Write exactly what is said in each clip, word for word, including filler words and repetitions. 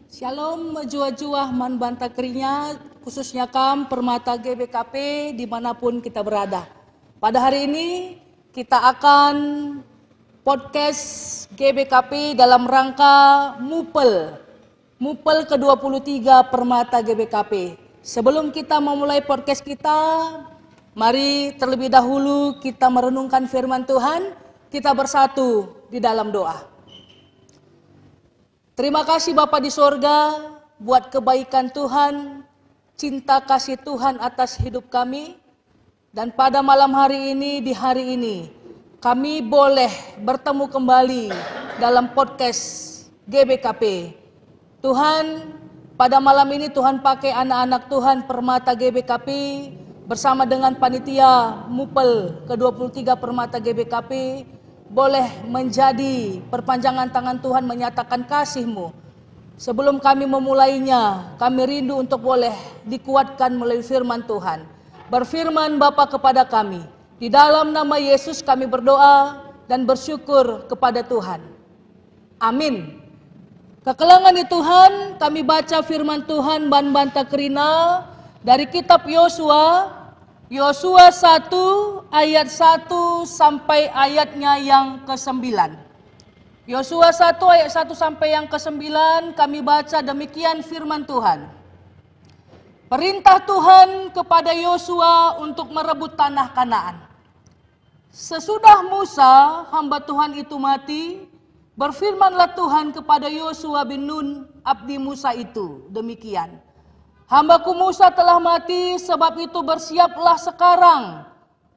Shalom, mejuah-juah man banta kerina, khususnya kam Permata G B K P dimanapun kita berada. Pada hari ini kita akan podcast G B K P dalam rangka Mupel, Mupel kedua puluh tiga Permata G B K P. Sebelum kita memulai podcast kita, mari terlebih dahulu kita merenungkan firman Tuhan, kita bersatu di dalam doa. Terima kasih Bapa di sorga buat kebaikan Tuhan, cinta kasih Tuhan atas hidup kami. Dan pada malam hari ini, di hari ini, kami boleh bertemu kembali dalam podcast G B K P. Tuhan, pada malam ini Tuhan pakai anak-anak Tuhan Permata G B K P bersama dengan panitia Mupel kedua puluh tiga Permata G B K P boleh menjadi perpanjangan tangan Tuhan menyatakan kasih-Mu. Sebelum kami memulainya, kami rindu untuk boleh dikuatkan melalui firman Tuhan. Berfirman Bapa kepada kami, di dalam nama Yesus kami berdoa dan bersyukur kepada Tuhan. Amin. Kekelengen ni Tuhan, kami baca firman Tuhan ban banta kerina dari kitab Yosua, Yosua satu ayat satu sampai ayatnya yang kesembilan. Yosua satu ayat satu sampai yang kesembilan kami baca demikian firman Tuhan. Perintah Tuhan kepada Yosua untuk merebut tanah Kanaan. Sesudah Musa, hamba Tuhan itu mati, berfirmanlah Tuhan kepada Yosua bin Nun, abdi Musa itu, demikian, "Hambaku Musa telah mati, sebab itu bersiaplah sekarang,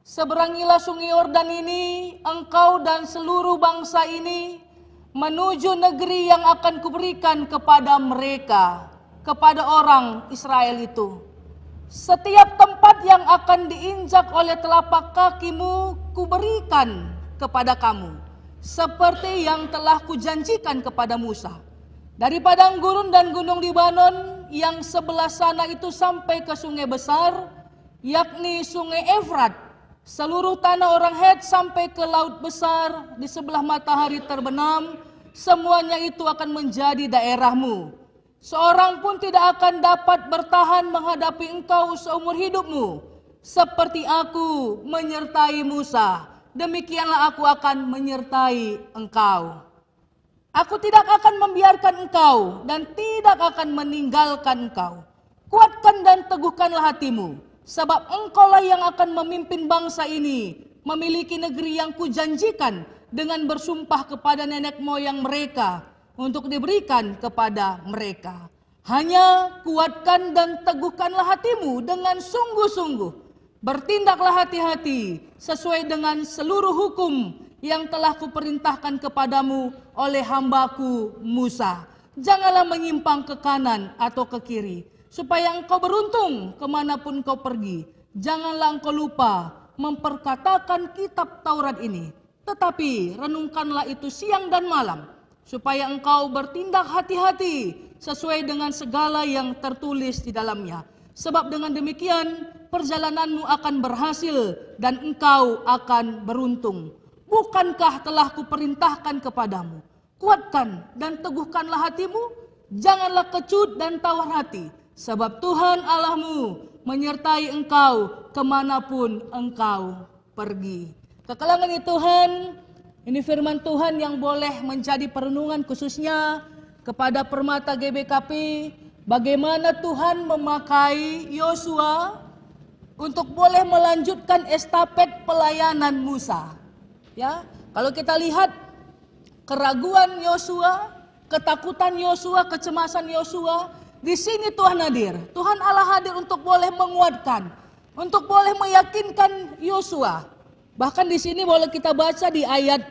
seberangilah Sungai Yordan ini, engkau dan seluruh bangsa ini, menuju negeri yang akan kuberikan kepada mereka, kepada orang Israel itu. Setiap tempat yang akan diinjak oleh telapak kakimu kuberikan kepada kamu, seperti yang telah kujanjikan kepada Musa. Dari padang gurun dan gunung Libanon yang sebelah sana itu sampai ke sungai besar, yakni sungai Efrat, seluruh tanah orang Het sampai ke laut besar di sebelah matahari terbenam, semuanya itu akan menjadi daerahmu. Seorang pun tidak akan dapat bertahan menghadapi engkau seumur hidupmu. Seperti Aku menyertai Musa, demikianlah Aku akan menyertai engkau. Aku tidak akan membiarkan engkau dan tidak akan meninggalkan engkau. Kuatkan dan teguhkanlah hatimu, sebab engkaulah yang akan memimpin bangsa ini memiliki negeri yang Kujanjikan dengan bersumpah kepada nenek moyang mereka untuk diberikan kepada mereka. Hanya kuatkan dan teguhkanlah hatimu dengan sungguh-sungguh. Bertindaklah hati-hati sesuai dengan seluruh hukum yang telah Kuperintahkan kepadamu oleh hamba-Ku Musa. Janganlah menyimpang ke kanan atau ke kiri, supaya engkau beruntung ke mana pun engkau pergi. Janganlah engkau lupa memperkatakan kitab Taurat ini, tetapi renungkanlah itu siang dan malam, supaya engkau bertindak hati-hati sesuai dengan segala yang tertulis di dalamnya. Sebab dengan demikian perjalananmu akan berhasil dan engkau akan beruntung. Bukankah telah Kuperintahkan kepadamu, "Kuatkan dan teguhkanlah hatimu, janganlah kecut dan tawar hati, sebab Tuhan Allahmu menyertai engkau ke mana pun engkau pergi." Kekelengen ni Tuhan, ini firman Tuhan yang boleh menjadi perenungan khususnya kepada Permata G B K P, bagaimana Tuhan memakai Yosua untuk boleh melanjutkan estafet pelayanan Musa. Ya, kalau kita lihat keraguan Yosua, ketakutan Yosua, kecemasan Yosua, di sini Tuhan hadir. Tuhan Allah hadir untuk boleh menguatkan, untuk boleh meyakinkan Yosua. Bahkan di sini boleh kita baca di ayat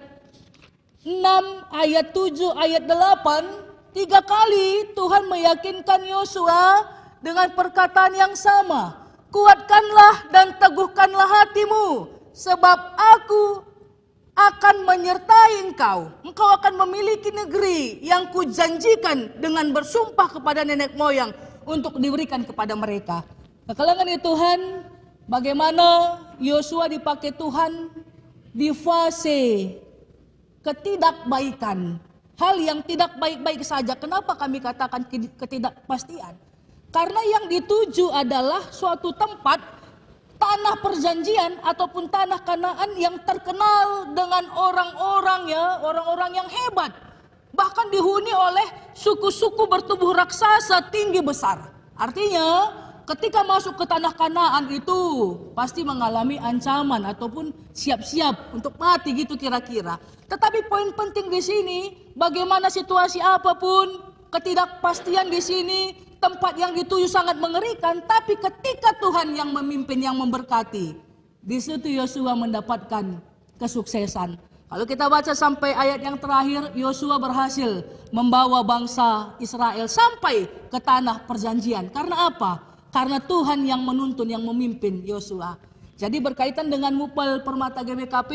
enam, ayat tujuh, ayat delapan, tiga kali Tuhan meyakinkan Yosua dengan perkataan yang sama, "Kuatkanlah dan teguhkanlah hatimu, sebab Aku akan menyertai engkau. Engkau akan memiliki negeri yang Kujanjikan dengan bersumpah kepada nenek moyang untuk diberikan kepada mereka." Kekelengen ni Tuhan, bagaimana Yosua dipakai Tuhan di fase ketidakbaikan, hal yang tidak baik-baik saja. Kenapa kami katakan kedi-, ketidakpastian? Karena yang dituju adalah suatu tempat, tanah perjanjian ataupun tanah Kanaan yang terkenal dengan orang-orang, ya, orang-orang yang hebat. Bahkan dihuni oleh suku-suku bertubuh raksasa tinggi besar. Artinya, ketika masuk ke tanah Kanaan itu pasti mengalami ancaman ataupun siap-siap untuk mati gitu kira-kira. Tetapi poin penting di sini, bagaimana situasi apapun, ketidakpastian di sini, tempat yang dituju sangat mengerikan, tapi ketika Tuhan yang memimpin, yang memberkati, di situ Yosua mendapatkan kesuksesan. Kalau kita baca sampai ayat yang terakhir, Yosua berhasil membawa bangsa Israel sampai ke tanah perjanjian. Karena apa? Karena Tuhan yang menuntun, yang memimpin Yosua. Jadi berkaitan dengan Mupel Permata G B K P,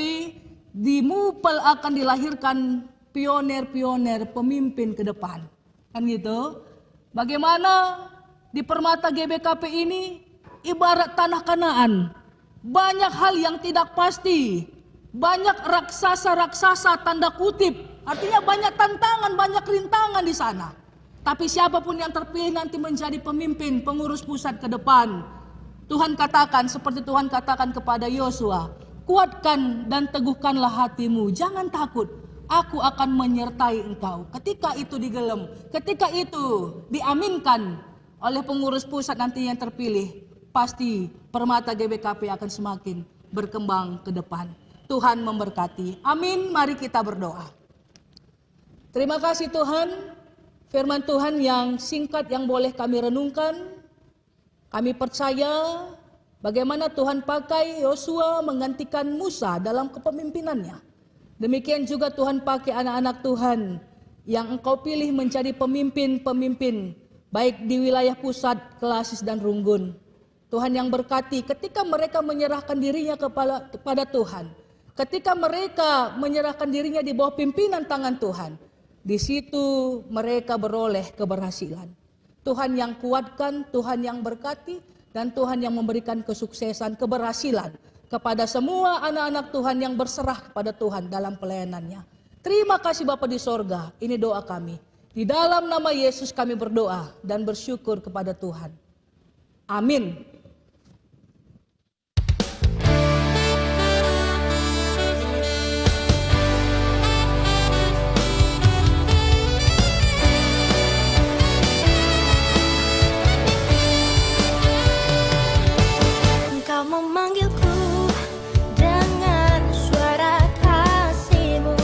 di Mupel akan dilahirkan pioner-pioner pemimpin ke depan. Kan gitu? Bagaimana di Permata G B K P ini ibarat tanah Kanaan. Banyak hal yang tidak pasti. Banyak raksasa-raksasa tanda kutip. Artinya banyak tantangan, banyak rintangan di sana. Tapi siapapun yang terpilih nanti menjadi pemimpin, pengurus pusat ke depan, Tuhan katakan, seperti Tuhan katakan kepada Yosua, "Kuatkan dan teguhkanlah hatimu, jangan takut, Aku akan menyertai engkau." Ketika itu digelem, ketika itu diaminkan oleh pengurus pusat nanti yang terpilih, pasti Permata G B K P akan semakin berkembang ke depan. Tuhan memberkati. Amin. Mari kita berdoa. Terima kasih Tuhan, firman Tuhan yang singkat yang boleh kami renungkan. Kami percaya bagaimana Tuhan pakai Yosua menggantikan Musa dalam kepemimpinannya. Demikian juga Tuhan pakai anak-anak Tuhan yang Engkau pilih menjadi pemimpin-pemimpin, baik di wilayah pusat, Klasis, dan Runggun. Tuhan yang berkati, ketika mereka menyerahkan dirinya kepada, kepada Tuhan, ketika mereka menyerahkan dirinya di bawah pimpinan tangan Tuhan, di situ mereka beroleh keberhasilan. Tuhan yang kuatkan, Tuhan yang berkati, dan Tuhan yang memberikan kesuksesan, keberhasilan kepada semua anak-anak Tuhan yang berserah kepada Tuhan dalam pelayanannya. Terima kasih Bapa di sorga, ini doa kami. Di dalam nama Yesus kami berdoa dan bersyukur kepada Tuhan. Amin. Engkau memanggilku dengan suara kasih-Mu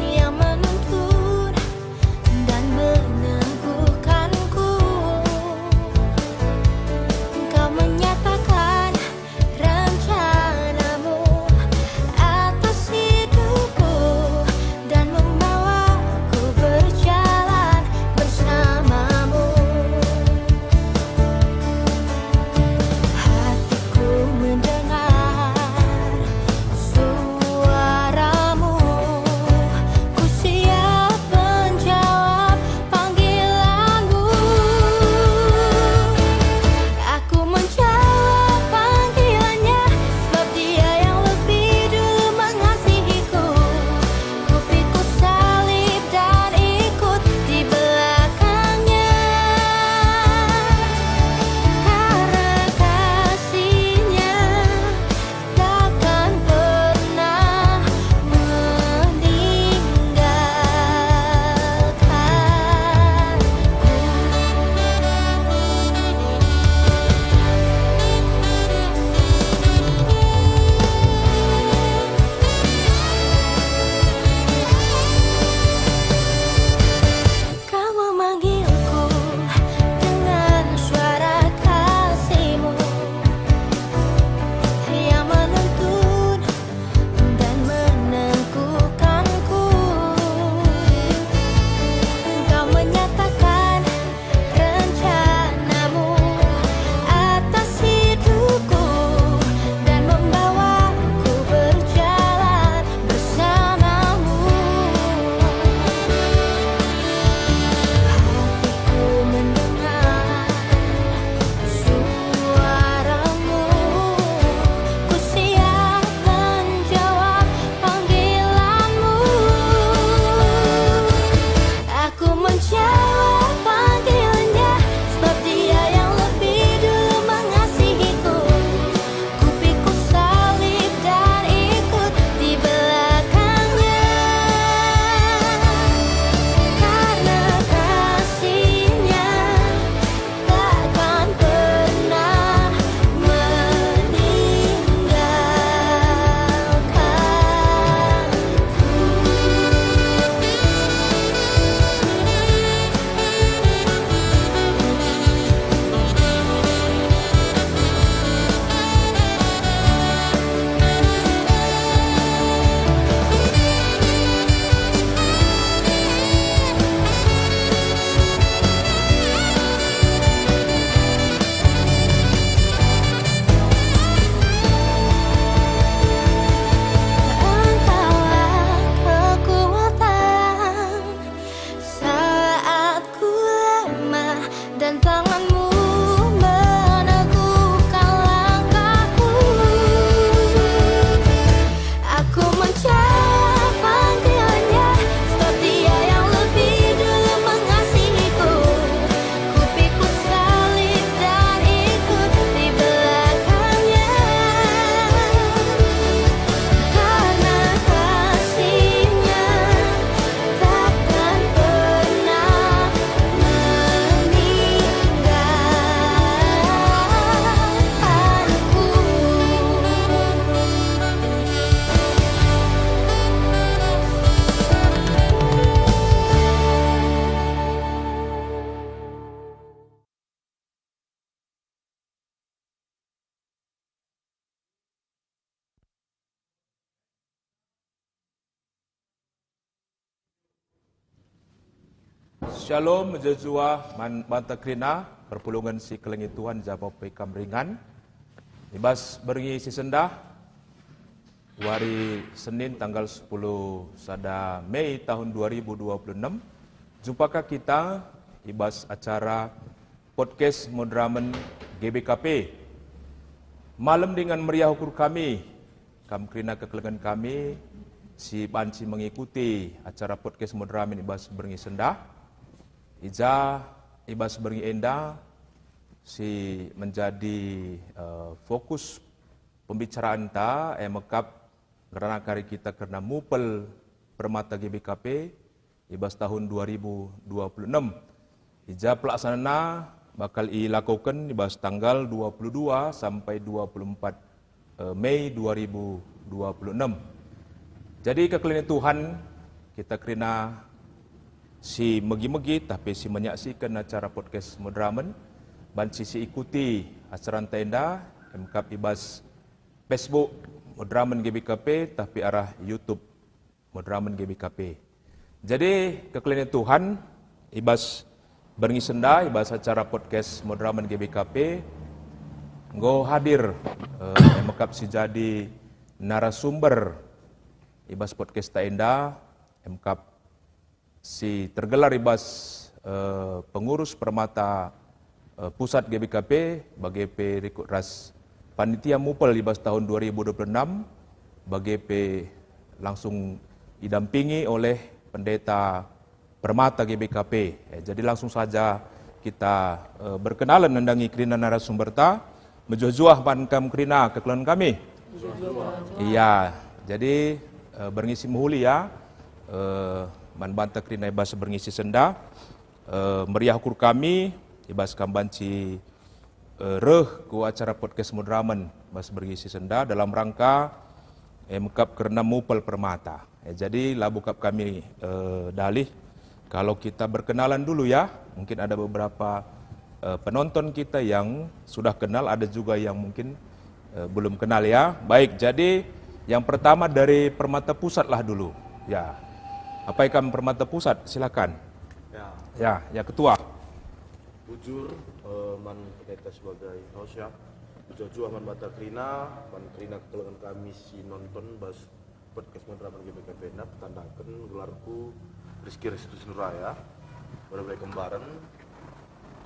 yang menuntun dan meneguhkanku. Shalom, mejuah-juah man banta kerina, perpulungen si kelengi Tuhan, jabo pe kam ringan. I bas berngi si sendah, wari Senin tanggal sepuluh sada Mei tahun dua ribu dua puluh enam, jumpaka kita i bas acara podcast Moderamen G B K P. Malem dengan meriah ukur kami, kam kerina kekelengen kami, si banci mengikuti acara podcast Moderamen i bas berngi sendah. I ja i bas berngi enda si menjadi, eh, fokus pembicaranta, e mekap ngerana kari kita kerna mupel Permata G B K P i bas tahun dua ribu dua puluh enam. I ja pelaksanana bakal ilakoken i bas tanggal dua puluh dua sampai dua puluh empat, eh, Mei dua ribu dua puluh enam. Jadi, kekelengen Tuhan, kita kerina si megi-megi, tapi si menyaksikan acara podcast Moderamen, banci si ikuti acaranta enda, e mekap i bas Facebook Moderamen G B K P, tapi arah YouTube Moderamen G B K P. Jadi, kekelengen Tuhan, i bas berngi senda, i bas acara podcast Moderamen G B K P, enggo hadir, eh, e mekap si jadi narasumber i bas podcast ta enda, e mekap si tergelar i bas, eh, pengurus Permata, eh, Pusat G B K P, bage pe rikut ras panitia mupel i bas tahun dua ribu dua puluh enam, bage pe langsung idampingi oleh Pendeta Permata G B K P. Eh, jadi langsung saja kita, eh, berkenalan nandangi kerina narasumberta. Mejuah-juah man kam kerina kekelengen kami. Iya, jadi, eh, berngi si mehuli ya, eh, man banta kerina i bas berngi si senda, eh, meriah ukur kami, i bas kam banci, eh, reh ku acara podcast Moderamen bas berngi si senda dalam rangka, eh, mekap kerna mupel Permata. Eh, jadi labo kap kami, eh, dalih. Kalau kita berkenalan dulu ya, mungkin ada beberapa, eh, penonton kita yang sudah kenal, ada juga yang mungkin, eh, belum kenal ya. Baik, jadi yang pertama dari Permata Pusat lah dulu. Ya, apai kam Permata Pusat, silakan. Ya. Ya, ya, Ketua. Bujur, eh, man kita sebagai host ya. Bujur-juah man banta kerina, man kerina kekelengen kami si nonton bas podcast Moderamen G B K P enda, petandaken gelarku Rizky Restu Sinuraya, berbagai kembaran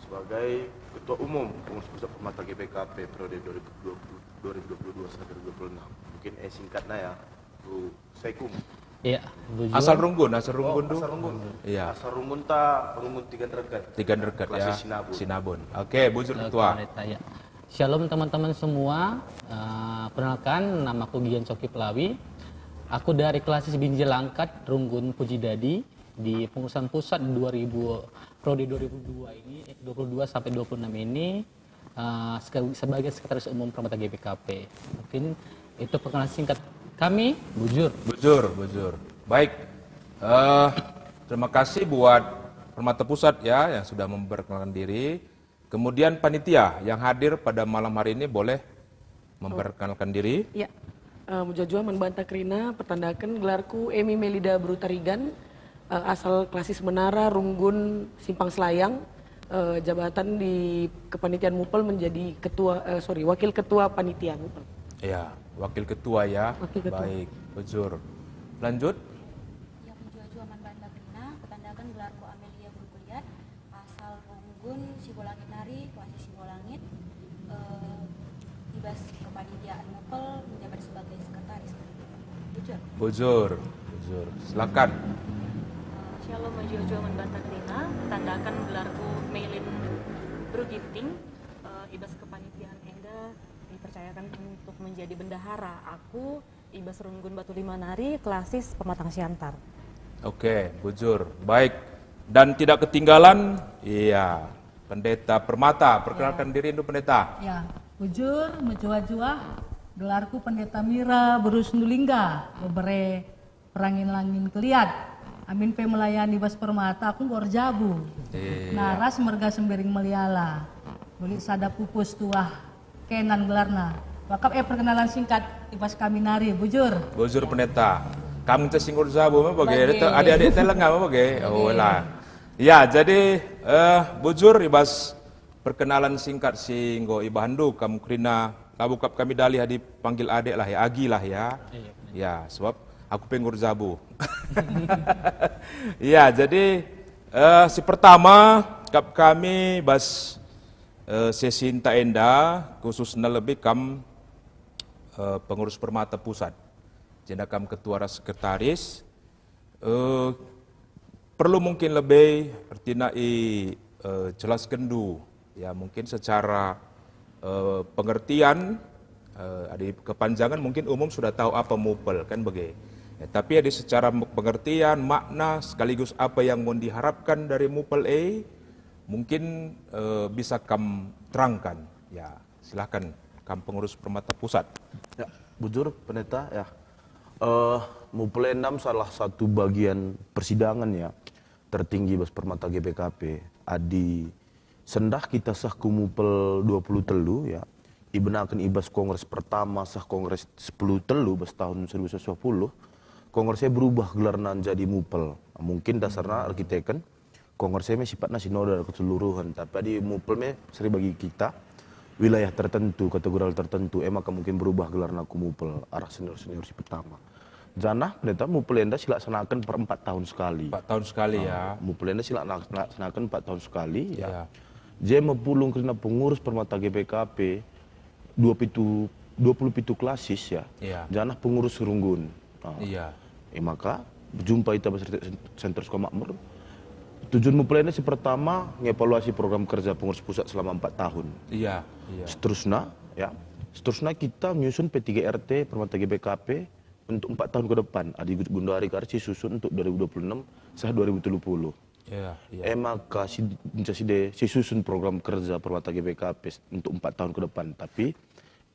sebagai Ketua Umum Pengurus Pusat Permata G B K P periode dua ribu dua puluh, dua ribu dua puluh dua sampai dua ribu dua puluh enam. Mungkin, eh, singkatnya ya, Bu Saikum. Iya, bujur. Asal Runggun, asal Runggun. Oh, tuh. Asal Runggun. Iya. Asal Runggun ta, Runggun Tiga Dereket. Tiga Dereket, ya. Klasik Sinabun. Sinabun. Oke, bujur. Oke, Ketua. Pendeta, ya. Shalom teman-teman semua. Eh, perkenalkan, namaku Gian Coki Pelawi. Aku dari Klasis Binjai Langkat, Runggun Puji Dadi, di pengurusan pusat dua ribu, periode dua ribu dua ini, eh, dua puluh dua sampai dua puluh enam ini, eh, seka-, sebagai Sekretaris Umum Permata G B K P. Mungkin itu perkenalan singkat kami, bujur. Bujur, bujur. Baik. Eh, terima kasih buat Permata Pusat ya yang sudah memperkenalkan diri. Kemudian panitia yang hadir pada malam hari ini boleh memperkenalkan diri. Ya. Eh, mejuah-juah man banta kerina, petandaken gelarku Emi Melida Beru Tarigan, eh, asal Klasis Menara, Runggun, Simpang Selayang, eh, jabatan di Kepanitiaan Mupel menjadi ketua, eh, sorry, wakil ketua panitia Mupel. Ya, wakil ketua ya. Wakil ketua. Baik, bujur. Lanjut. Ya, mejuah-juah man banta kerina, petandaken gelarku Amelia Beru Kuliat, asal Runggun, Sibolangit nari, Klasis Sibolangit, eh, i bas kepanitiaan Mupel menjabat sebagai sekretaris. Bujur. Bujur, bujur. Silakan. Eh, Shalom, mejuah-juah man banta kerina, petandaken gelarku Melin Beru Ginting, eh, i bas kepanitiaan enda dipercayakan untuk menjadi bendahara. Aku i bas Runggun Batu Lima nari, Klasis Pematang Siantar. Oke, bujur. Baik. Dan tidak ketinggalan, iya, Pendeta Permata. Perkenalkan diri dulu, Pendeta. Ya, bujur, mejuah-juah. Gelarku Pendeta Mira Beru Sendulingga, bebere Perangin-langin Keliat. Amin pe melayani bas Permata, aku enggo erjabu. Iya. Naras merga Sembiring Meliala. Lit sada pupus tuah Kenan gelarna. Wakap, eh, perkenalan singkat i bas kami nari, bujur. Bujur, Pendeta. Kam ngenca si enggo erjabu me bage, bage. Adik-adik teleng me bage. Oh, bage. Lah. Ya, jadi, eh, bujur i bas perkenalan singkat si enggo ibahanndu kam kerina labo kap kami dalih adi panggil adek lah ya, Agi lah ya. Iya. Ya, sebab aku pe enggo erjabu. Ya, jadi, eh, si pertama kap kami bas, eh, sesi enta enda, khususna lebih kam, eh, pengurus Permata Pusat. Jenda kam ketua ras sekretaris, eh, perlu mungkin lebih ertina i, eh, jelaskenndu, ya, mungkin secara, eh, pengertian, eh, adi kepanjangan mungkin umum sudah tahu apa mupel, kan bage. Ya, tapi adi secara me-, pengertian, makna, sekaligus apa yang mau diharapkan dari mupel e, mungkin, eh, bisa kam terangkan. Ya, silahkan kam pengurus Permata Pusat. Ya, bujur, Pendeta, ya. Eh, mupel enda salah satu bagian persidangan, ya, tertinggi bas Permata G B K P. Adi sendah kita seh ku mupel dua puluh telu, ya, ibenaken i bas kongres pertama seh kongres sepuluh telu bas tahun seribu sembilan ratus dua puluh, kongres e berubah gelarna jadi mupel. Mungkin dasarna erkiteken kongres e me sifatna sinodal keseluruhan, tapi adi mupel me seri bagi kita, wilayah tertentu, kategorial tertentu, e maka mungkin berubah gelarna ku mupel arah senior-senior si pertama. Janah pendeta mupel enda silaksanaken per empat tahun sekali. Empat tahun sekali, ah, ya. Mupel enda silaksanaken empat tahun sekali, ya. Ya. Je me pulung kerina pengurus Permata G B K P dua pitu, dua puluh pitu klasis, ya. Ya. Janah pengurus runggun. Ah. Iya. E maka, berjumpa ita bas Center Sekolah Makmur. Tujuan mupel enda si pertama, ngevaluasi program kerja pengurus pusat selama empat tahun. Iya, iya. Seterusna, ya. Seterusna kita nyusun P tiga R T Permata G B K P untuk empat tahun ke depan. Adi gu-, gundari kari si susun untuk dua ribu dua puluh enam seh dua ribu tiga puluh. Iya, iya. E maka si, si susun program kerja Permata G B K P untuk empat tahun ke depan. Tapi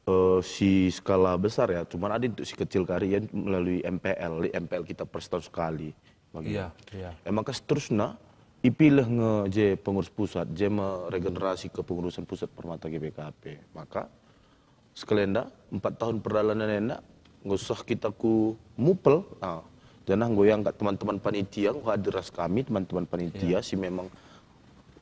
eh, si skala besar ya, cuman ada untuk si kecil kari ya melalui M P L, di M P L kita per setahun sekali. Bagi. Iya, iya. E maka seterusna, ipilih nge je pengurus pusat, je me regenerasi kepengurusan pusat Permata G B K P. Maka, sekali enda, empat tahun perdalanan enda, ngusah kita ku mupel, nah, janah nggo iangkat teman-teman panitia, nggo hadir ras kami, teman-teman panitia, iya, si memang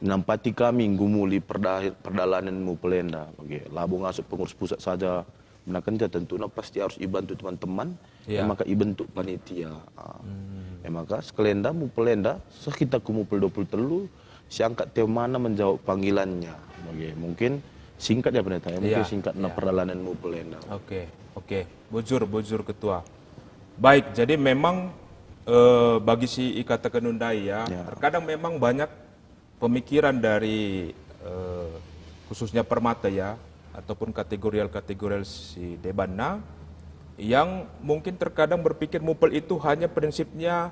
nampati kami nggo muli perda-, perdalanen mupel enda. Oke, labo ngasup pengurus pusat saja. Menakenca tentuna pasti harus ibantu teman-teman, iya, e maka ibentuk panitia. Ah. Hmm. E maka sekali enda mupel enda, seh kita ku mupel dua puluh telu, si angkat temana menjawab panggilannya. Oke, mungkin singkat ya pendeta ya, mungkin, iya, singkat, nah, iya, perdalanen mupel enda. Oke, oke. Bujur, bujur ketua. Baik, jadi memang, eh, bagi si ikataken ndai ya, ya, terkadang memang banyak pemikiran dari, eh, khususnya Permata ya, ataupun kategorial-kategorial si debanna, yang mungkin terkadang berpikir mupel itu hanya prinsipnya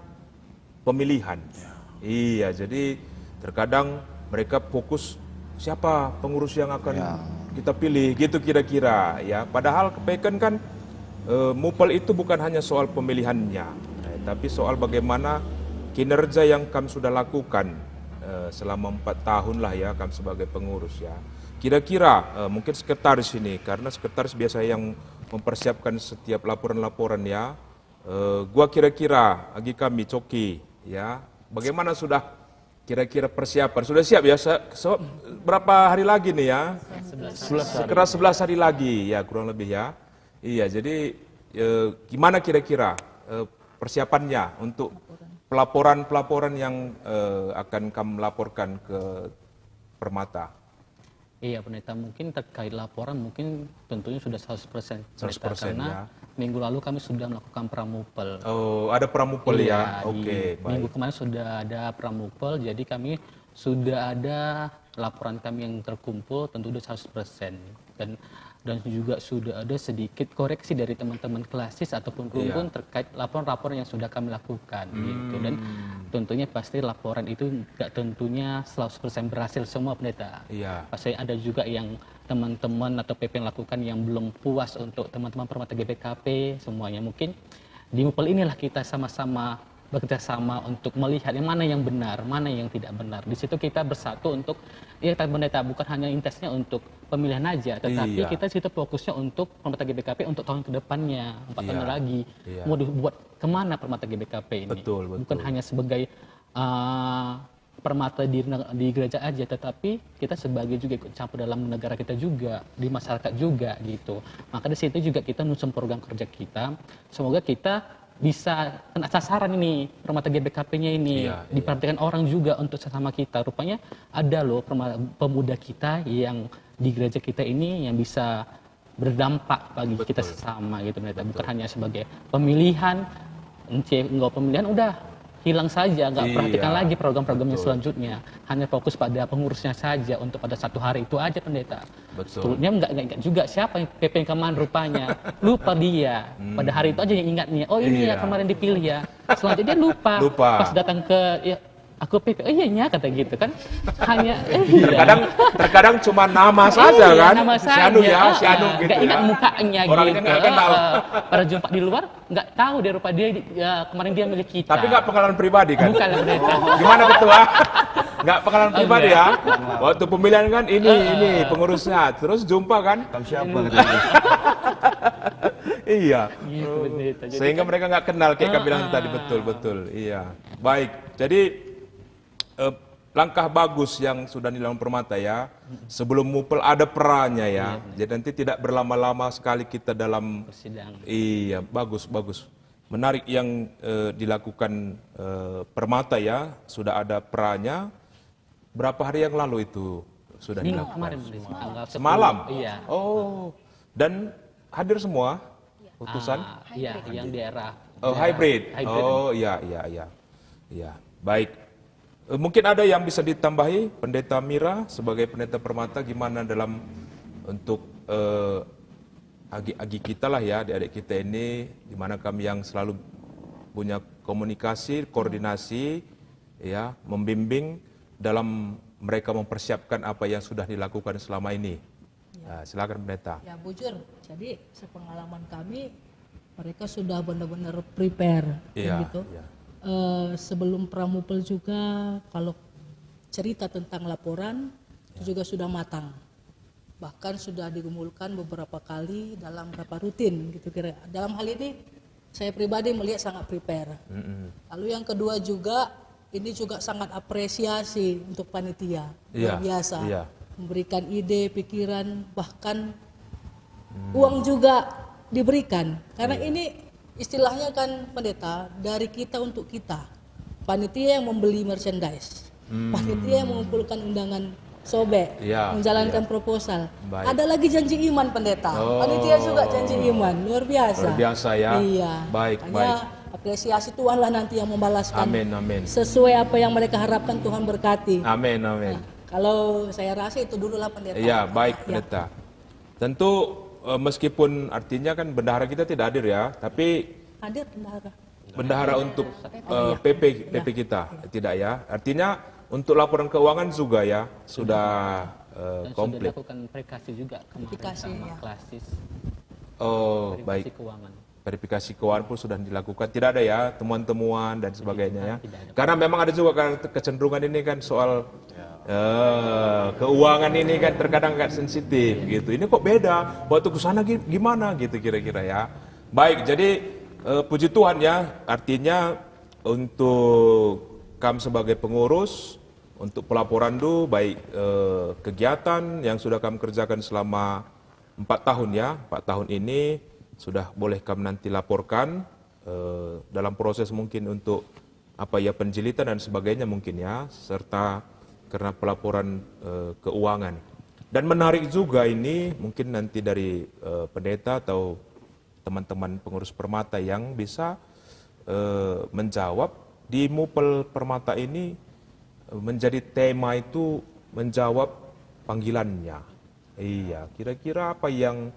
pemilihan. Ya. Iya, jadi terkadang mereka fokus siapa pengurus yang akan, ya, kita pilih, gitu kira-kira ya. Padahal kepeken kan, eh, mupel itu bukan hanya soal pemilihannya, eh, tapi soal bagaimana kinerja yang kam sudah lakukan, eh, selama empat tahun lah ya, kam sebagai pengurus ya. Kira-kira, eh, mungkin sekretaris ini, karena sekretaris biasa yang mempersiapkan setiap laporan-laporan ya. Eh, gua kira-kira agi kami coki ya. Bagaimana sudah kira-kira persiapan? Sudah siap ya? Se-, se-, berapa hari lagi nih ya? Sebelas hari. Sekitar sebelas hari lagi ya, kurang lebih ya. Iya, jadi, eh, gimana kira-kira, eh, persiapannya untuk pelaporan-pelaporan yang, eh, akan kamu laporkan ke Permata? Iya, Pendeta, mungkin terkait laporan mungkin tentunya sudah seratus persen, Pendeta, seratus persen, karena ya, minggu lalu kami sudah melakukan pramupel. Oh, ada pramupel ya? Iya, di, oke, minggu, baik, kemarin sudah ada pramupel, jadi kami sudah ada laporan kami yang terkumpul, tentu sudah seratus persen. Dan, dan juga sudah ada sedikit koreksi dari teman-teman klasis ataupun, iya, runggun terkait laporan-laporan yang sudah kami lakukan, gitu. Dan, hmm, tentunya pasti laporan itu nggak tentunya seratus persen berhasil semua, Pendeta. Iya. Pasti ada juga yang teman-teman atau P P yang lakukan yang belum puas untuk teman-teman Permata G B K P semuanya. Mungkin di mupel inilah kita sama-sama bekerja sama untuk melihat yang mana yang benar, mana yang tidak benar. Di situ kita bersatu untuk, ya, kata Pendeta, bukan hanya intensnya untuk pemilihan aja, tetapi, iya, kita situ fokusnya untuk Permata G B K P untuk tahun ke depannya, empat tahun, iya, lagi. Iya. Mau dibuat kemana Permata G B K P ini? Betul, betul. Bukan hanya sebagai, uh, permata di neg-, di gereja aja, tetapi kita sebagai juga ikut campur dalam negara kita juga, di masyarakat juga gitu. Maka di situ juga kita nyusun program kerja kita. Semoga kita bisa kena sasaran ini, permata G B K P-nya ini. Iya, iya. Diperhatikan orang juga untuk sesama kita. Rupanya ada loh perma-, pemuda kita yang di gereja kita ini yang bisa berdampak bagi kita, betul, sesama gitu, Pendeta. Bukan, betul, hanya sebagai pemilihan, ence, enggak pemilihan udah hilang saja, nggak, iya, perhatikan lagi program-program yang, betul, selanjutnya. Hanya fokus pada pengurusnya saja untuk pada satu hari itu aja, Pendeta. Betul. Sebetulnya nggak, nggak ingat juga siapa yang P P yang kemarin rupanya. Lupa dia. Hmm. Pada hari itu aja yang ingatnya. Oh, ini ya, iya, kemarin dipilih ya. Selanjutnya dia lupa. Lupa. Pas datang ke, ya, aku P P, "Oh iya, nya," kata gitu kan. Hanya, eh, iya. Terkadang, terkadang cuma nama saja, iya, kan? Nama si anu saja. Ya, si anu, ah, gitu, nggak ingat ya, mukanya orangnya gitu. Nggak kenal. Ah, pada jumpa di luar, nggak tahu dia rupa dia, ya, kemarin dia milih kita. Tapi nggak pengalaman pribadi, kan? Bukan, Pendeta. Gimana, Ketua? Nggak pengalaman pribadi, ya? Enggak. Waktu pemilihan, kan, ini, ah, ini pengurusnya. Terus jumpa, kan? Kamu siapa, katanya? Iya. Gitu, Pendeta. Jadi sehingga kan mereka nggak kenal, kayak kau bilang tadi, ah, betul, betul. Iya. Baik. Jadi, eh, langkah bagus yang sudah dilakukan Permata, ya. Mm-mm. Sebelum mupel ada peranya, ya. Iya, benar. Jadi nanti tidak berlama-lama sekali kita dalam persidangan. Iya, bagus, bagus. Menarik yang, eh, dilakukan, eh, Permata, ya. Sudah ada peranya. Berapa hari yang lalu itu sudah dilakukan? Minggu kemarin, Pendeta, tanggal sepuluh. Semalam? Iya. Oh, dan hadir semua utusan? Ah, iya, hybrid. Yang di daerah. Oh, daerah hybrid. Hybrid. Oh, iya, iya, iya. Iya, baik. Eh, mungkin ada yang bisa ditambahi, Pendeta Mira, sebagai Pendeta Permata, gimana dalam untuk, eh, agi-agi kita lah ya, adik-adik kita ini, di mana kami yang selalu punya komunikasi, koordinasi, ya, membimbing dalam mereka mempersiapkan apa yang sudah dilakukan selama ini. Ya. Nah, silakan, Pendeta. Ya, bujur. Jadi, sepengalaman kami, mereka sudah benar-benar prepare, iya, gitu. Iya. Eh, sebelum Pramupel juga, kalau cerita tentang laporan, itu, ya, juga sudah matang. Bahkan sudah dikumpulkan beberapa kali dalam rapat rutin, gitu kira. Dalam hal ini, saya pribadi melihat sangat prepare. Mm-mm. Lalu yang kedua juga, ini juga sangat apresiasi untuk panitia. Iya, luar biasa. Iya. Memberikan ide, pikiran, bahkan, hmm, uang juga diberikan. Karena, iya, ini istilahnya kan, Pendeta, dari kita untuk kita. Panitia yang membeli merchandise. Hmm. Panitia yang mengumpulkan undangan sobek, ya, menjalankan, ya, proposal. Baik. Ada lagi janji iman, Pendeta. Oh. Panitia juga janji iman, luar biasa. Luar biasa, ya. Iya. Baik, makanya, baik, apresiasi, Tuhanlah nanti yang membalaskan. Amin, amin. Sesuai apa yang mereka harapkan, Tuhan berkati. Amin, amin. Nah, kalau saya rasa itu dululah, Pendeta. Iya, baik, ya, Pendeta. Tentu, eh, meskipun artinya kan bendahara kita tidak hadir, ya, tapi hadir, Pendeta. Bendahara untuk, eh, P P, P P kita, tidak ya? Artinya untuk laporan keuangan juga ya, sudah, eh, komplit. Dan sudah dilakukan verifikasi juga kemarin sama Klasis. Verifikasi, ya. Oh, baik. Verifikasi keuangan. Verifikasi keuangan pun sudah dilakukan. Tidak ada ya temuan-temuan dan sebagainya ya? Tidak, tidak ada. Karena memang ada juga kan kecenderungan ini kan soal, eh, keuangan ini kan terkadang agak sensitif gitu. Ini kok beda? Waktu ke sana gi-, gimana gitu kira-kira ya? Baik, jadi, eh, puji Tuhan ya, artinya untuk kam sebagai pengurus, untuk pelaporan tu, baik, eh, kegiatan yang sudah kam kerjakan selama empat tahun ya, empat tahun ini sudah boleh kam nanti laporkan, eh, dalam proses mungkin untuk apa ya, penjilitan dan sebagainya mungkin ya, serta karena pelaporan, eh, keuangan. Dan menarik juga ini, mungkin nanti dari, eh, pendeta atau teman-teman pengurus Permata yang bisa, eh, menjawab di Mupel Permata ini, eh, menjadi tema itu menjawab panggilannya. Iya, kira-kira apa yang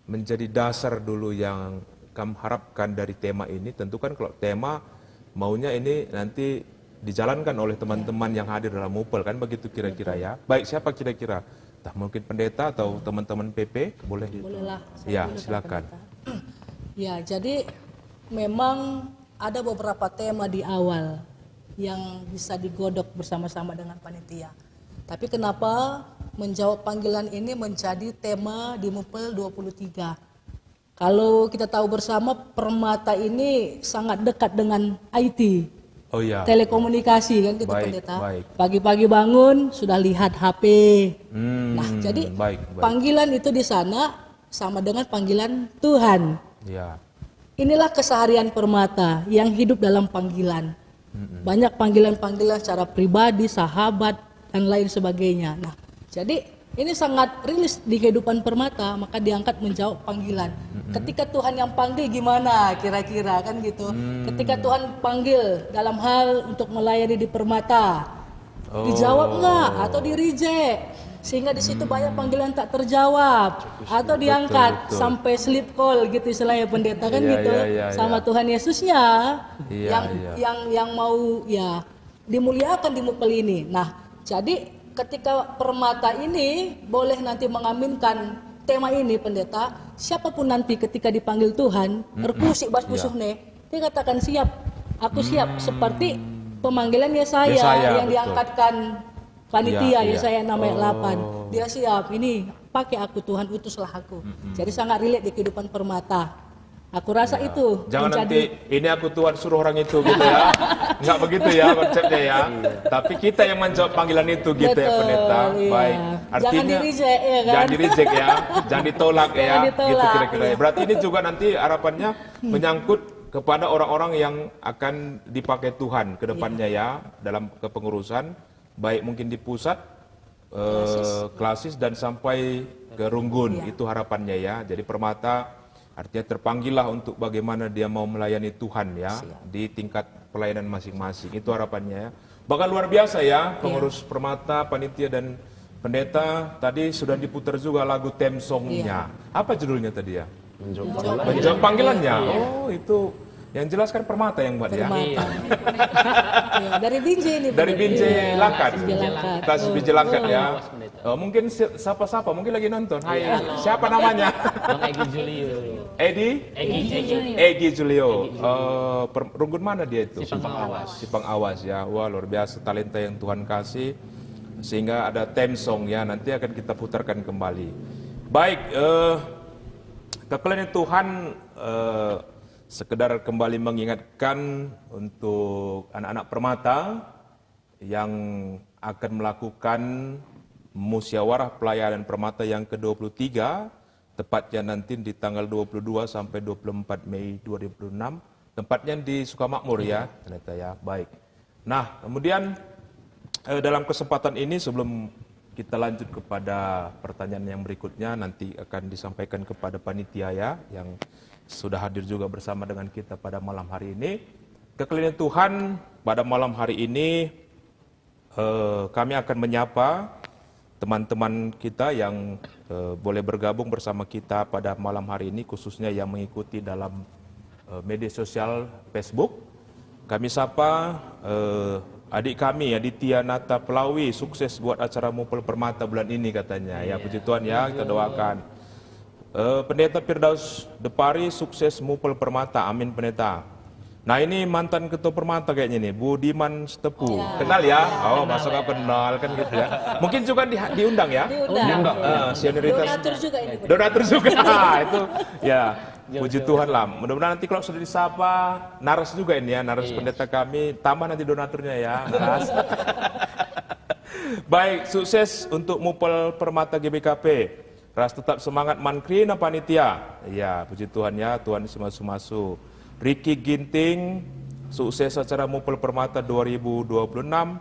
menjadi dasar dulu yang kam harapkan dari tema ini? Tentu kan kalau tema maunya ini nanti dijalankan oleh teman-teman yang hadir dalam Mupel, kan begitu kira-kira ya. Baik, siapa kira-kira? Tah, mungkin pendeta atau teman-teman P P boleh. Bolehlah, saya dulu, silakan. Pendeta. Ya, jadi memang ada beberapa tema di awal yang bisa digodok bersama-sama dengan panitia. Tapi kenapa menjawab panggilan ini menjadi tema di Mupel dua puluh tiga? Kalau kita tahu bersama, Permata ini sangat dekat dengan I T. Oh ya. Telekomunikasi kan gitu, Baik, Pendeta. baik. Pagi-pagi bangun sudah lihat H P. Hmm, Nah, jadi baik, baik. panggilan itu di sana sama dengan panggilan Tuhan. Ya. Inilah keseharian Permata yang hidup dalam panggilan. Mm-mm. Banyak panggilan-panggilan secara pribadi, sahabat, dan lain sebagainya. Nah, jadi ini sangat rilis di kehidupan Permata, maka diangkat menjawab panggilan. Mm-mm. Ketika Tuhan yang panggil gimana kira-kira kan gitu. Hmm. Ketika Tuhan panggil dalam hal untuk melayani di Permata, dijawab Oh. nggak atau di reject, sehingga di situ banyak panggilan tak terjawab atau Betul, diangkat betul. sampai sleep call gitu istilahnya, Pendeta, kan Iya, gitu, iya, iya, sama iya. Tuhan Yesusnya Iya, yang iya. yang yang mau, ya, dimuliakan di Mupel ini. Nah, jadi ketika Permata ini boleh nanti mengaminkan tema ini, Pendeta, siapapun nanti ketika dipanggil Tuhan, Mm-mm. erkusik bas Iya. pusuhne, dia katakan, "Siap, aku siap," Hmm. seperti pemanggilan Yesaya Yesaya, yang betul. diangkatkan panitia Iya, iya. Yesaya enam ayat delapan. Oh. Dia siap, "Ini pakai aku, Tuhan, utuslah aku." Mm-mm. Jadi sangat relate di kehidupan Permata. Aku rasa Iya. itu Jangan menjadi nanti, "Ini aku, Tuhan, suruh orang itu," gitu ya. Enggak begitu ya konsepnya ya. Iya. Tapi kita yang menjawab panggilan itu gitu ya, Betul, Pendeta. iya. Baik. Jangan Artinya di-reject, ya kan? jangan di-reject ya, jangan ditolak Jangan ya, ditolak, gitu kira-kira. iya. Berarti ini juga nanti harapannya Hmm. menyangkut kepada orang-orang yang akan dipakai Tuhan ke Iya. depannya ya, dalam kepengurusan, baik mungkin di pusat, eh, Klasis. klasis dan sampai ke runggun. Iya. Itu harapannya ya. Jadi Permata artinya terpanggillah untuk bagaimana dia mau melayani Tuhan ya, Siap. di tingkat pelayanan masing-masing. Itu harapannya ya. Bahkan luar biasa ya, Iya. pengurus Permata, panitia dan pendeta tadi sudah diputar juga lagu theme song-nya. Iya. Apa judulnya tadi ya? Menjawab Menjawab panggilannya. Iya. Oh, itu yang jelas kan Permata yang buat ya. Permata. Iya. Iya, dari Binjai ini, Dari Bro. Binjai Iya, Langkat. Binjai Langkat. Klasis Oh. Binjai Langkat ya. Oh. Awas, Pendeta. Oh, mungkin si-, siapa-siapa mungkin lagi nonton. Hai, Iya. siapa namanya? Bang Egi Julio. Edi? Egi, Egi. Egi Julio. Egi Julio. Eh, per-, runggun mana dia itu? Sipang Awas. Sipang Awas ya. Wah, luar biasa talenta yang Tuhan kasih. Sehingga ada theme song ya, nanti akan kita putarkan kembali. Baik, eh, kekelengen Tuhan, eh, sekedar kembali mengingatkan untuk anak-anak Permata yang akan melakukan musyawarah pelayanan Permata yang kedua puluh tiga, tepatnya nanti di tanggal dua puluh dua sampai dua puluh empat Mei dua ribu enam. Tempatnya di Sukamakmur ya, Pendeta ya. Baik. Nah, kemudian, eh, dalam kesempatan ini sebelum kita lanjut kepada pertanyaan yang berikutnya, nanti akan disampaikan kepada panitia ya, yang sudah hadir juga bersama dengan kita pada malam hari ini. Kekelengen Tuhan, pada malam hari ini, eh, kami akan menyapa teman-teman kita yang, eh, boleh bergabung bersama kita pada malam hari ini, khususnya yang mengikuti dalam, eh, media sosial Facebook. Kami sapa, eh, adik kami, Aditya Nata Pelawi, sukses buat acara Mupel Permata bulan ini, katanya. Ya, Iya. puji Tuhan ya, kita doakan. Eh, Pendeta Firdaus Depari, sukses Mupel Permata. Amin, Pendeta. Nah, ini mantan ketua Permata kayaknya nih, Budiman Sitepu. Iya. Kenal ya? Iya. Oh, Kenal, masa nggak ya. kenal kan gitu ya. Mungkin juga di-, diundang ya? Diundang. Diundang. Eh, senioritas. Donatur juga ini, Bu. Donatur juga. Itu, ya. Jauh-jauh. Puji Tuhan lah. Mudah-mudahan nanti kalau sudah disapa, naras juga ini ya, naras Iya. pendeta kami, tambah nanti donaturnya ya, naras. Baik, sukses untuk Mupel Permata G B K P. Ras tetap semangat man kerina panitia. Ya, puji Tuhan ya, Tuhan si masu-masu. Ricky Ginting, sukses acara Mupel Permata dua ribu dua puluh enam.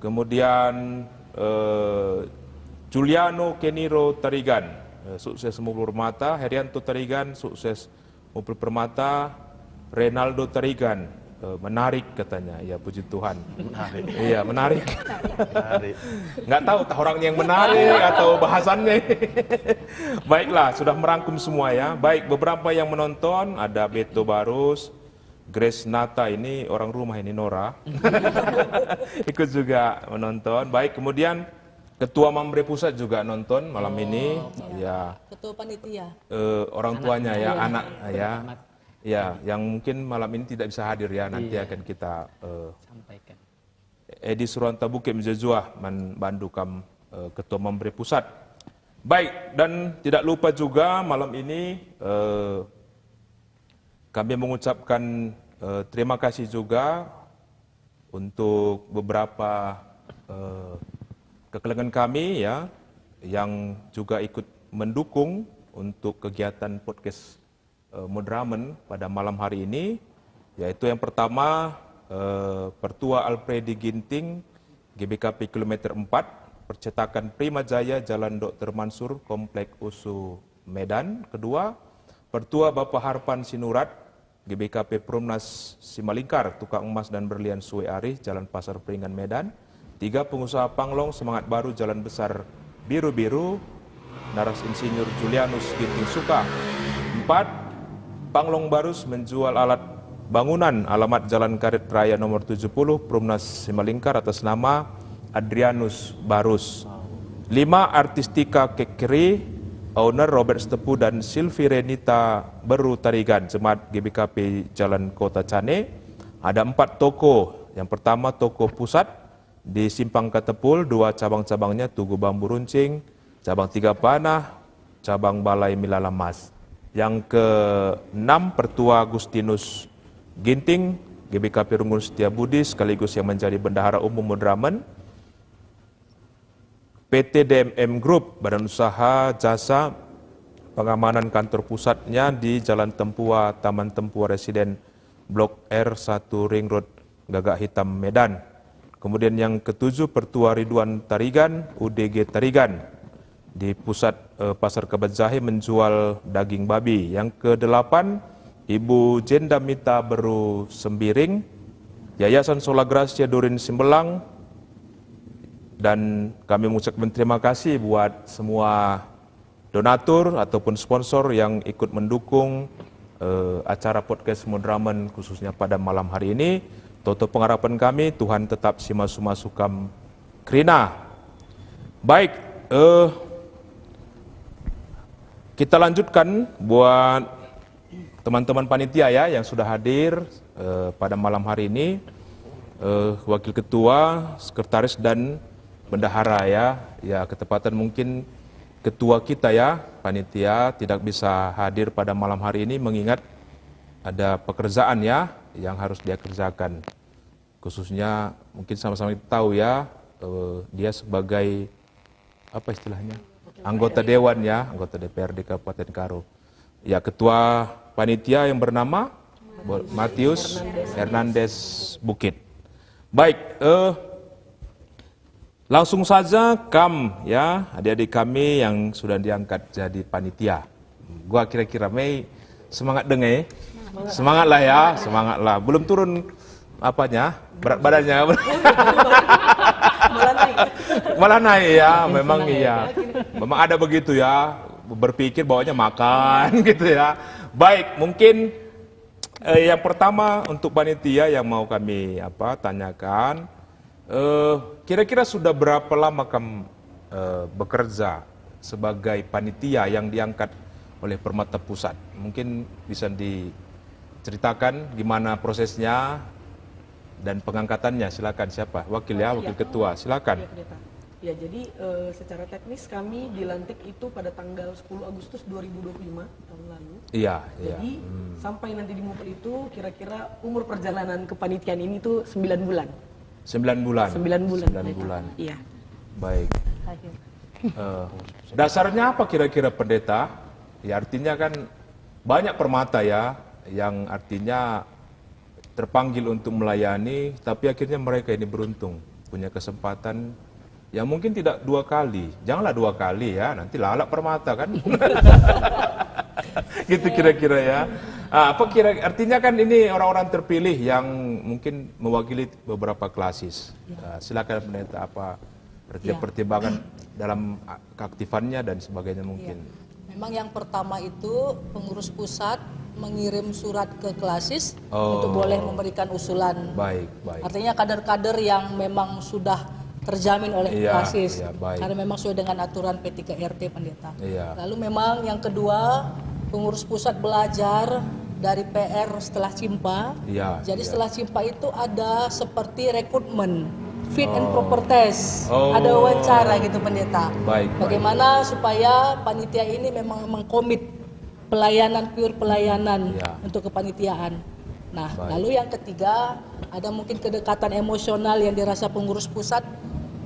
Kemudian, eh, Juliano Keniro Tarigan, eh, sukses Mupel Permata. Herianto Tarigan, sukses Mupel Permata. Renaldo Tarigan, eh, menarik katanya. Ya, puji Tuhan. Menarik. Iya, menarik. Menarik. Nggak tahu tah orang yang menarik atau bahasannya. Baiklah, sudah merangkum semua ya. Baik, beberapa yang menonton, ada Beto Barus, Grace Nata, ini orang rumah ini, Nora. Ikut juga menonton. Baik, kemudian Ketua Mamre Pusat juga nonton malam Oh, ini. iya. Ya. Ketua panitia. Eh, orang Anak. tuanya ya, Iya. anak ya. Anak. Ya, yang mungkin malam ini tidak bisa hadir ya, nanti Iya. akan kita, eh, Sampaikan. Edi Suranta Bukit mejuah-juah man bandu kam, eh, Ketua Mamre Pusat. Baik, dan tidak lupa juga malam ini, eh, kami mengucapkan, eh, terima kasih juga untuk beberapa, eh, kekelengen kami, ya, yang juga ikut mendukung untuk kegiatan podcast, eh, Mudramen pada malam hari ini, yaitu yang pertama, eh, Pertua Alfredi Ginting, G B K P kilometer empat, percetakan Prima Jaya, Jalan Doktor Mansur, Komplek USU, Medan. Kedua, Pertua Bapa Harpan Sinurat, G B K P Perumnas Simalingkar, tukang emas dan berlian Sue Arih, Jalan Pasar Peringan, Medan. Tiga, pengusaha Panglong Semangat Baru, Jalan Besar Biru-Biru, naras Insinyur Julianus Ginting Suka. Empat, Panglong Barus menjual alat bangunan, alamat Jalan Karet Raya nomor tujuh puluh, Perumnas Simalingkar, atas nama Adrianus Barus. Lima, Artistika Kekeri, owner Robert Sitepu dan Silvi Renita Beru Tarigan, jemaat G B K P Jalan Kota Cane. Ada empat toko. Yang pertama, toko pusat di Simpang Katepul, dua cabang-cabangnya, Tugu Bambu Runcing, cabang Tiga Panah, cabang Balai Milala Mas. Yang keenam, Pertua Agustinus Ginting, G B K P Runggun Setia Budi, sekaligus yang menjadi Bendahara Umum Mudramen, P T D M M Group, Badan Usaha Jasa Pengamanan kantor pusatnya di Jalan Tempua, Taman Tempua Residen, Blok R satu, Ring Road, Gagak Hitam, Medan. Kemudian yang ketujuh, Pertua Ridwan Tarigan, U D G Tarigan, di pusat, eh, Pasar Kabat Jahe, menjual daging babi. Yang kedelapan, Ibu Jenda Mita Beru Sembiring, Yayasan Sola Gracia Durin Simbelang, dan kami mengucapkan terima kasih buat semua donatur ataupun sponsor yang ikut mendukung, eh, acara podcast Mudramen, khususnya pada malam hari ini. Toto pengarapan kami, Tuhan tetap simasu-masu kam kerina. Baik, eh, kita lanjutkan buat teman-teman panitia, ya, yang sudah hadir, eh, pada malam hari ini, eh, wakil ketua, sekretaris, dan bendahara, ya. Ya, ketepatan mungkin ketua kita, ya, panitia tidak bisa hadir pada malam hari ini mengingat ada pekerjaan, ya, yang harus dia kerjakan. Khususnya mungkin sama-sama kita tahu, ya, eh, dia sebagai, apa istilahnya? Anggota dewan, ya, anggota D P R D Kabupaten Karo. Ya, ketua panitia yang bernama Bo-, Matius Hernandez Bukit. Baik, eh, langsung saja kam, ya, adik-adik kami yang sudah diangkat jadi panitia. Gua kira-kira, Mei, semangat denge. Semangatlah, ya, semangatlah. Belum turun apanya, berat badannya. Malah naik. Malah naik, ya, memang iya. Memang ada begitu, ya, berpikir bawanya makan gitu, ya. Baik, mungkin, eh, yang pertama untuk panitia yang mau kami, apa, tanyakan, eh, kira-kira sudah berapa lama kam, eh, bekerja sebagai panitia yang diangkat oleh Permata Pusat? Mungkin bisa diceritakan gimana prosesnya dan pengangkatannya. Silakan, siapa? Wakil, ya, wakil ketua. Silakan. Iya, Pendeta. Ya, jadi, eh, secara teknis kami dilantik itu pada tanggal sepuluh Agustus dua ribu dua puluh lima tahun lalu. Iya, iya. Jadi, sampai nanti di Mupel itu kira-kira umur perjalanan kepanitiaan ini tuh sembilan bulan. Sembilan bulan. Sembilan bulan, Pendeta. Iya. Baik. Eh, dasarnya apa kira-kira, Pendeta? Ya, artinya kan banyak permata, ya, yang artinya terpanggil untuk melayani, tapi akhirnya mereka ini beruntung punya kesempatan yang mungkin tidak dua kali. Janganlah dua kali, ya, nanti lalap permata, kan. Gitu kira-kira, ya. Ah, apa kira, artinya kan ini orang-orang terpilih yang mungkin mewakili beberapa klasis. Ya. Ah, silakan, Pendeta, apa perti-, ya, pertimbangan dalam, ah, keaktifannya dan sebagainya mungkin. Ya. Memang yang pertama itu pengurus pusat mengirim surat ke klasis, oh, untuk boleh memberikan usulan. Baik, baik. Artinya kader-kader yang memang sudah terjamin oleh, iya, klasis. Iya, baik. Karena memang sesuai dengan aturan P tiga R T, Pendeta. Iya. Lalu memang yang kedua, pengurus pusat belajar dari P R setelah CIMPA. Iya, iya. Jadi setelah CIMPA itu ada seperti rekrutmen, fit and, oh, proper test, oh, ada wawancara gitu, Pendeta. Baik, baik. Bagaimana supaya panitia ini memang mengkomit pelayanan, pure pelayanan, iya, untuk kepanitiaan. Nah, baik. Lalu yang ketiga, ada mungkin kedekatan emosional yang dirasa pengurus pusat,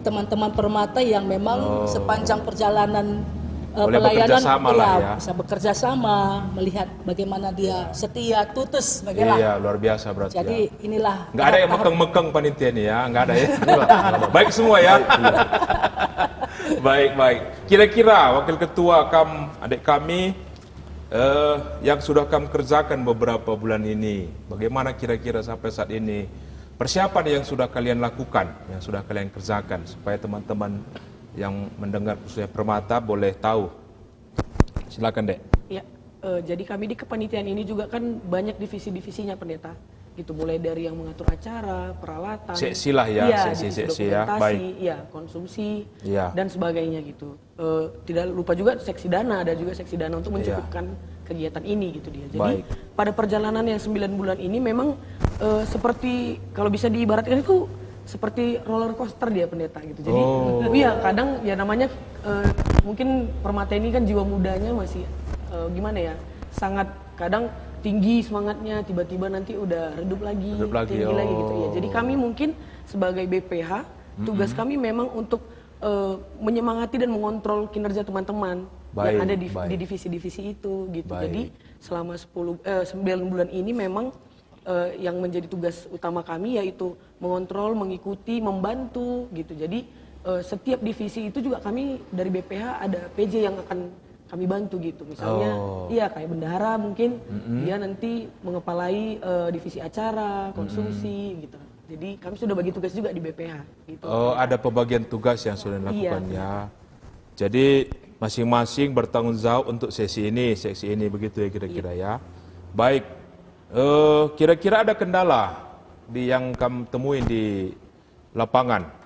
teman-teman Permata yang memang, oh, sepanjang perjalanan, eh, boleh bekerja pelayanan, sama lah, iya, ya, bisa bekerja sama, melihat bagaimana dia, iya, setia, tutus, begitulah. Iya, luar biasa berarti. Jadi, ya, inilah nggak ada yang tahap-tahap mekeng-mekeng panitia ini ya, nggak ada ya. Baik semua ya. Baik, iya. Baik, baik. Kira-kira wakil ketua kam, adik kami, eh, yang sudah kam kerjakan beberapa bulan ini, bagaimana kira-kira sampai saat ini persiapan yang sudah kalian lakukan, yang sudah kalian kerjakan, supaya teman-teman yang mendengar khususnya Permata boleh tahu. Silakan, Dek. Ya, eh, jadi kami di kepanitiaan ini juga kan banyak divisi-divisinya, Pendeta. Gitu, mulai dari yang mengatur acara, peralatan, seksi lah ya, iya, seksi, divisi seksi ya, dokumentasi, baik, iya, konsumsi, iya, dan sebagainya gitu. Eh, tidak lupa juga seksi dana, ada juga seksi dana untuk, iya, mencukupkan kegiatan ini gitu dia. Jadi, baik, pada perjalanan yang sembilan bulan ini memang, eh, seperti, kalau bisa diibaratkan itu seperti roller coaster dia, Pendeta, gitu. Jadi, oh, iya, kadang ya namanya, eh, mungkin Permata ini kan jiwa mudanya masih, eh, gimana ya, sangat kadang tinggi semangatnya, tiba-tiba nanti udah redup lagi, redup lagi, tinggi lagi gitu ya. Oh. Jadi kami mungkin sebagai B P H, tugas, mm-mm, kami memang untuk, eh, menyemangati dan mengontrol kinerja teman-teman yang, baik, ada di, baik, di divisi-divisi itu gitu. Baik. Jadi selama sepuluh, eh, sembilan bulan ini memang, eh, yang menjadi tugas utama kami yaitu mengontrol, mengikuti, membantu gitu. Jadi, eh, setiap divisi itu juga kami dari B P H ada P J yang akan kami bantu gitu. Misalnya, oh, iya, kayak bendahara mungkin, mm-mm, dia nanti mengepalai, eh, divisi acara, mm-mm, konsumsi gitu. Jadi kami sudah bagi tugas juga di B P H gitu. Oh, ada pembagian tugas yang sudah, iya, dilakukan ya. Jadi masing-masing bertanggung jawab untuk sesi ini, seksi ini, begitu ya kira-kira, iya, ya. Baik. Eh, kira-kira ada kendala di yang kam temui di lapangan?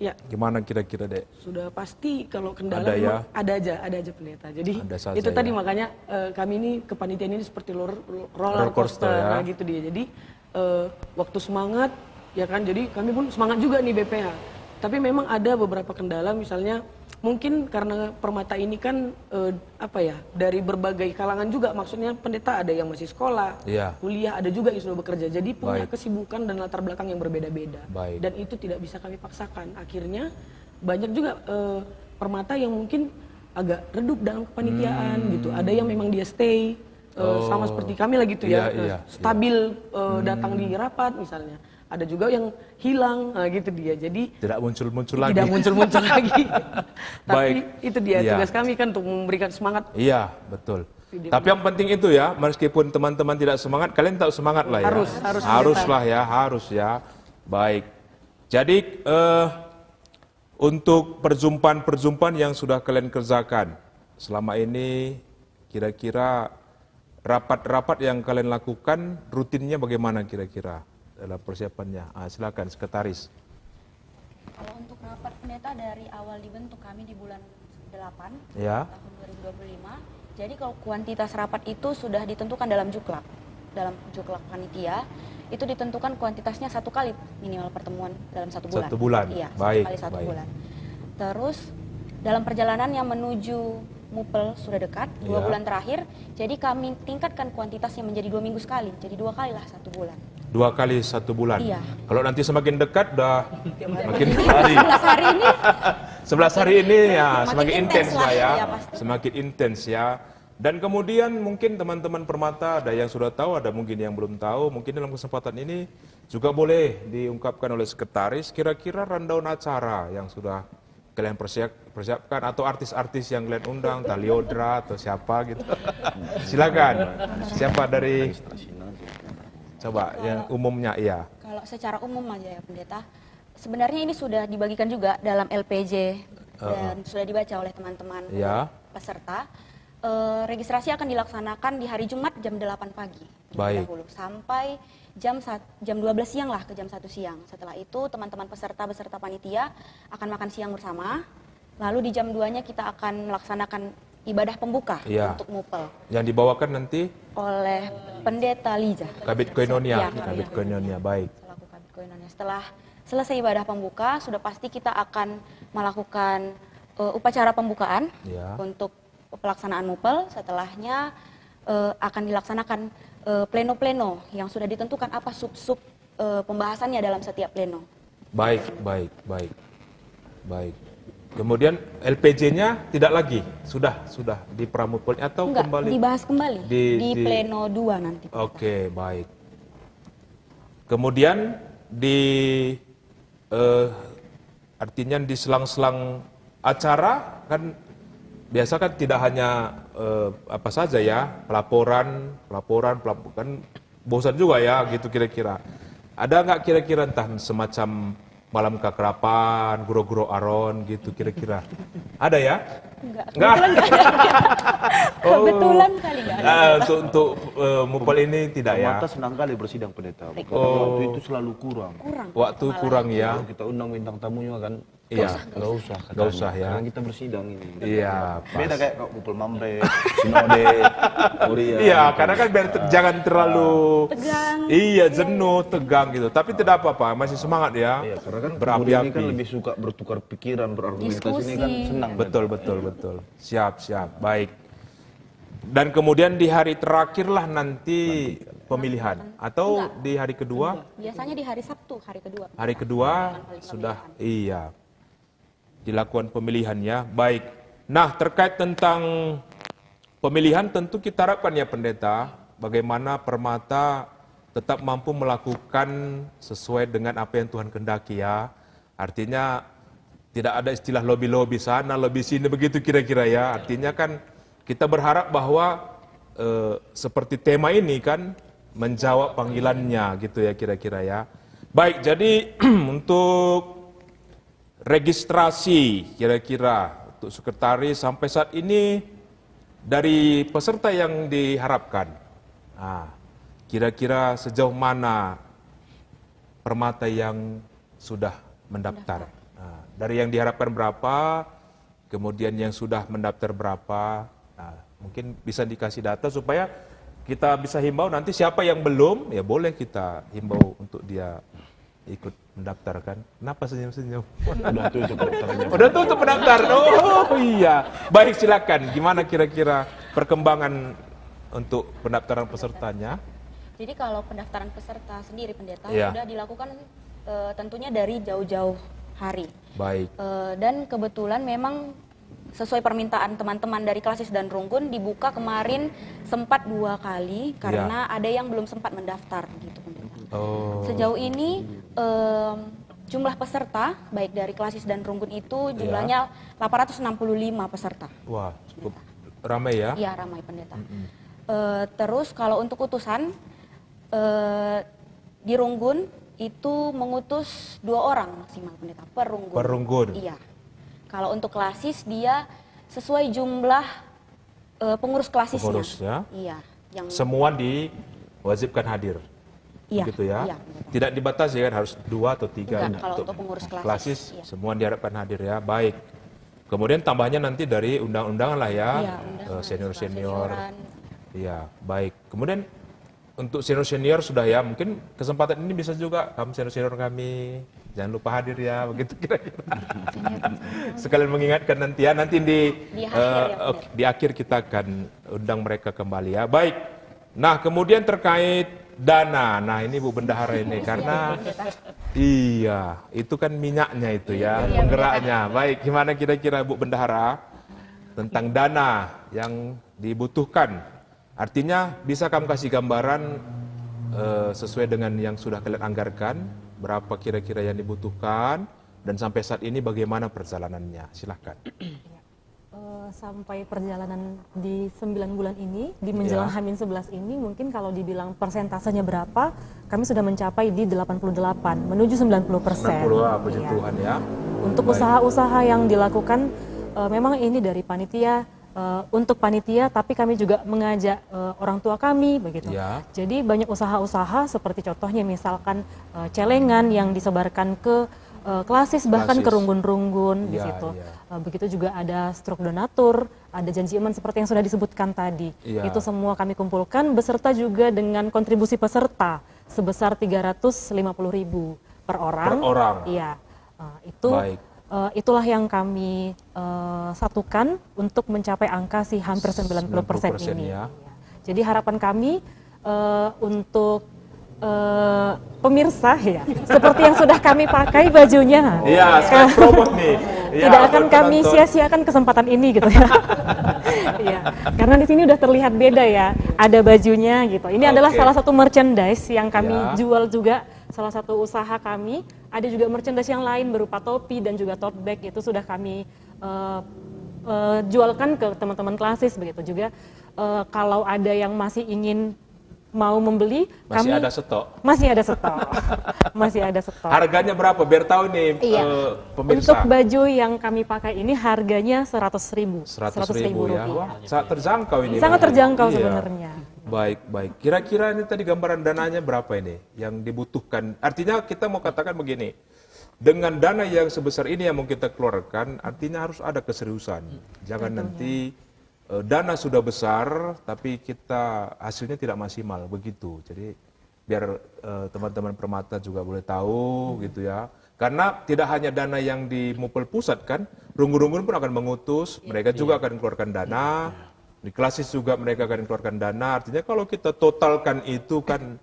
Ya. Gimana kira-kira, Dek? Sudah pasti kalau kendala, ada, memang ya? Ada aja, ada aja, Pendeta. Jadi, ada saja, itu tadi ya, makanya, eh, kami ini kepanitiaan ini seperti roller, roller coaster, roller coaster, ya, gitu dia. Jadi, eh, waktu semangat, ya kan, jadi kami pun semangat juga nih B P H. Tapi memang ada beberapa kendala, misalnya mungkin karena Permata ini kan, eh, apa ya, dari berbagai kalangan juga, maksudnya pendeta ada yang masih sekolah, iya, kuliah, ada juga yang sudah bekerja. Jadi punya, baik, kesibukan dan latar belakang yang berbeda-beda. Baik. Dan itu tidak bisa kami paksakan. Akhirnya banyak juga, eh, Permata yang mungkin agak redup dalam kepanitiaan, hmm, gitu. Ada yang memang dia stay, eh, sama, oh, seperti kami lah gitu ya, iya, eh, iya, stabil, eh, hmm, datang di rapat misalnya. Ada juga yang hilang, eh, gitu dia. Jadi tidak muncul-muncul lagi. Tidak muncul-muncul lagi. Tapi, baik, itu dia, iya, tugas kami kan untuk memberikan semangat. Iya, betul. Tapi yang penting itu ya, meskipun teman-teman tidak semangat, kalian tetap semangat lah ya. Harus, harus. Haruslah ya, harus ya. Baik. Jadi, eh, untuk perjumpaan-perjumpaan yang sudah kalian kerjakan selama ini, kira-kira rapat-rapat yang kalian lakukan rutinnya bagaimana kira-kira dalam persiapannya? Ah, silakan, Sekretaris. Kalau untuk rapat, Pendeta, dari awal dibentuk kami di bulan delapan, ya, tahun dua ribu dua puluh lima, jadi kalau kuantitas rapat itu sudah ditentukan dalam juklak, dalam juklak panitia, itu ditentukan kuantitasnya satu kali minimal pertemuan dalam satu bulan. Satu bulan? Iya, satu, baik, kali satu, baik, bulan. Terus, dalam perjalanan yang menuju Mupel sudah dekat, dua, iya, bulan terakhir, jadi kami tingkatkan kuantitasnya menjadi dua minggu sekali, jadi dua kalilah satu bulan. Dua kali satu bulan? Iya. Kalau nanti semakin dekat, dah makin hari. Sebelas hari ini. Sebelas hari ini, ya, makin, semakin intens, intens lah, ya. Iya, pasti. Semakin intens, ya. Dan kemudian mungkin teman-teman Permata ada yang sudah tahu, ada mungkin yang belum tahu. Mungkin dalam kesempatan ini juga boleh diungkapkan oleh Sekretaris, kira-kira rundown acara yang sudah kalian persiap-, persiapkan, atau artis-artis yang kalian undang, Taliodra atau siapa gitu. Silakan. Siapa dari, coba, yang umumnya, iya. Kalau secara umum aja ya, Pendeta, sebenarnya ini sudah dibagikan juga dalam L P J, heeh, dan sudah dibaca oleh teman-teman, iya, peserta. Eh, registrasi akan dilaksanakan di hari Jumat jam delapan pagi terlebih, baik, dahulu, sampai jam sat-, jam dua belas siang lah, ke jam satu siang. Setelah itu, teman-teman peserta beserta panitia akan makan siang bersama. Lalu di jam dua-nya kita akan melaksanakan ibadah pembuka, iya, untuk Mupel. Yang dibawakan nanti? Oleh Pendeta Lija. Kabit Koinonia, iya, Kabit Koinonia, baik. Selaku Kabit Koinonia. Setelah selesai ibadah pembuka, sudah pasti kita akan melakukan, eh, upacara pembukaan, iya, untuk pelaksanaan Mupel. Setelahnya, eh, akan dilaksanakan, eh, pleno-pleno yang sudah ditentukan apa sub-sub, eh, pembahasannya dalam setiap pleno. Baik, baik, baik. Baik. Kemudian L P J-nya tidak lagi, sudah sudah di Pramupel atau Enggak, kembali dibahas kembali Di- di, di- pleno dua nanti. Oke, baik. Kemudian di eh, artinya di selang-selang acara kan biasa kan tidak hanya eh, apa saja ya, pelaporan, pelaporan, pelaporan, bosan juga ya gitu kira-kira. Ada nggak kira-kira entah semacam malam kekerapan, guro-guro Aron gitu kira-kira? Ada ya? Enggak. Enggak. Kebetulan enggak. Oh. Kebetulan kali enggak ada. Ah, untuk untuk eh, Mupel ini tidak ya? Mata senang kali bersidang pendeta. Bukan Oh. Waktu itu selalu kurang. Kurang. Waktu Malah. Kurang ya. Kalau kita undang bintang tamunya kan, Iya. Nggak usah. Nggak usah ya. Karena kita bersidang ini. Iya, pas. Beda kayak kok Mupel Mamre, Sinode, Kuria. Iya, karena kan biar te- jangan terlalu Tegang. Iya, jenuh, tegang gitu. Tapi tidak apa-apa, masih semangat ya. Iya, karena kan Berapi-api. Ini kan lebih suka bertukar pikiran, berargumentasi ini kan Diskusi. Senang. Betul, betul, betul. Siap, siap. Baik. Dan kemudian di hari terakhirlah nanti pemilihan atau di hari kedua? Biasanya di hari Sabtu, hari kedua. Hari kedua sudah iya dilakukan pemilihan ya. Baik. Nah, terkait tentang pemilihan tentu kita harapkan ya pendeta bagaimana Permata tetap mampu melakukan sesuai dengan apa yang Tuhan kehendaki ya. Artinya tidak ada istilah lobby-lobby sana, lobby sini begitu kira-kira ya. Artinya kan kita berharap bahwa eh, seperti tema ini kan menjawab panggilannya gitu ya kira-kira ya. Baik, jadi untuk registrasi kira-kira untuk sekretaris sampai saat ini dari peserta yang diharapkan. Nah, kira-kira sejauh mana Permata yang sudah mendaftar? Nah, dari yang diharapkan berapa, kemudian yang sudah mendaftar berapa? Nah, mungkin bisa dikasih data supaya kita bisa himbau nanti siapa yang belum ya boleh kita himbau untuk dia ikut mendaftarkan. Kenapa senyum-senyum? Udah tutup pendaftarannya. Udah tutup pendaftar. Oh iya. Baik silakan. Gimana kira-kira perkembangan untuk pendaftaran pesertanya? Jadi kalau pendaftaran peserta sendiri pendeta Iya. sudah dilakukan eh, tentunya dari jauh-jauh hari. Baik. Eh, dan kebetulan memang sesuai permintaan teman-teman dari Klasis dan Runggun dibuka kemarin sempat dua kali karena ada yang belum sempat mendaftar gitu pendeta. Oh. Sejauh ini em, jumlah peserta baik dari Klasis dan Runggun itu jumlahnya delapan ratus enam puluh lima peserta. Wah, cukup ramai ya. Iya, ramai pendeta. Eh, terus kalau untuk utusan eh, di Runggun itu mengutus dua orang maksimal pendeta per Runggun. Per Runggun. Iya. Kalau untuk Klasis dia sesuai jumlah eh, pengurus Klasisnya. Pengurus ya. Iya. Yang Semua diwajibkan hadir. Iya, Gitu ya. Iya, pendeta. Tidak dibatasi kan harus dua atau tiga Enggak, kalau untuk pengurus Klasis, Klasis iya. Semua diharapkan hadir ya. Baik. Kemudian tambahnya nanti dari undang-undangan lah ya. Iya, undangan, Eh, senior-senior. senioran. Iya, baik. Kemudian untuk senior-senior sudah ya, mungkin kesempatan ini bisa juga kamu senior-senior kami jangan lupa hadir ya, begitu kira-kira. Sekalian mengingatkan nanti ya, nanti di Di akhir eh, ya, oke, di akhir kita akan undang mereka kembali ya. Baik. Nah, kemudian terkait dana. Nah, ini Bu Bendahara ini karena iya, itu kan minyaknya itu ya, Iya, penggeraknya. Baik, gimana kira-kira Bu Bendahara tentang dana yang dibutuhkan? Artinya bisa kamu kasih gambaran eh, sesuai dengan yang sudah kalian anggarkan, berapa kira-kira yang dibutuhkan dan sampai saat ini bagaimana perjalanannya? Silahkan. Eh, sampai perjalanan di sembilan bulan ini, di menjelang Ya. Hamin sebelas ini, mungkin kalau dibilang persentasenya berapa, kami sudah mencapai di delapan puluh delapan, menuju sembilan puluh persen. Sembilan puluh, ah, puji Tuhan ya. Untuk Baik. usaha-usaha yang dilakukan, eh, memang ini dari panitia, eh, untuk panitia, tapi kami juga mengajak eh, orang tua kami begitu. Ya. Jadi banyak usaha-usaha seperti contohnya misalkan eh, celengan yang disebarkan ke eh, Klasis, bahkan Klasis. ke runggun-runggun di Ya, situ. Ya. Eh, begitu juga ada struk donatur, ada janji emen seperti yang sudah disebutkan tadi. Iya. Itu semua kami kumpulkan beserta juga dengan kontribusi peserta sebesar tiga ratus lima puluh ribu per orang. Per orang. Iya. Eh, itu Baik. eh, itulah yang kami eh, satukan untuk mencapai angka si hampir sembilan puluh persen Sembilan puluh persen ini. Ya. Iya. Jadi harapan kami eh, untuk eh, pemirsa ya, seperti yang sudah kami pakai bajunya. Iya, sekalian promote nih. Iya, Tidak akan buat kami penonton. Sia-siakan kesempatan ini gitu ya. Iya, karena di sini udah terlihat beda ya, ada bajunya gitu. Ini adalah Oke. Salah satu merchandise yang kami Ya. Jual juga, salah satu usaha kami. Ada juga merchandise yang lain berupa topi dan juga tote bag, itu sudah kami eh, eh, jualkan ke teman-teman klasis begitu juga. Eh, kalau ada yang masih ingin mau membeli, Masih kami ada stok. Masih ada stok. Masih ada stok. Harganya berapa? Biar tahu nih Iya. Eh, pemirsa. Untuk baju yang kami pakai ini harganya seratus ribu. Seratus ribu ya. Wah, sangat terjangkau ini. Sangat terjangkau Iya. Sebenarnya. Baik, baik. Kira-kira ini tadi gambaran dananya berapa ini yang dibutuhkan? Artinya kita mau katakan begini, dengan dana yang sebesar ini yang mau kita keluarkan, artinya harus ada keseriusan. Jangan nanti eh, dana sudah besar, tapi kita hasilnya tidak maksimal begitu. Jadi biar eh, teman-teman Permata juga boleh tahu gitu ya. Karena tidak hanya dana yang di Mupel pusat kan, Runggun-Runggun pun akan mengutus, mereka juga akan keluarkan dana. Di Klasis juga mereka akan keluarkan dana. Artinya kalau kita totalkan itu kan,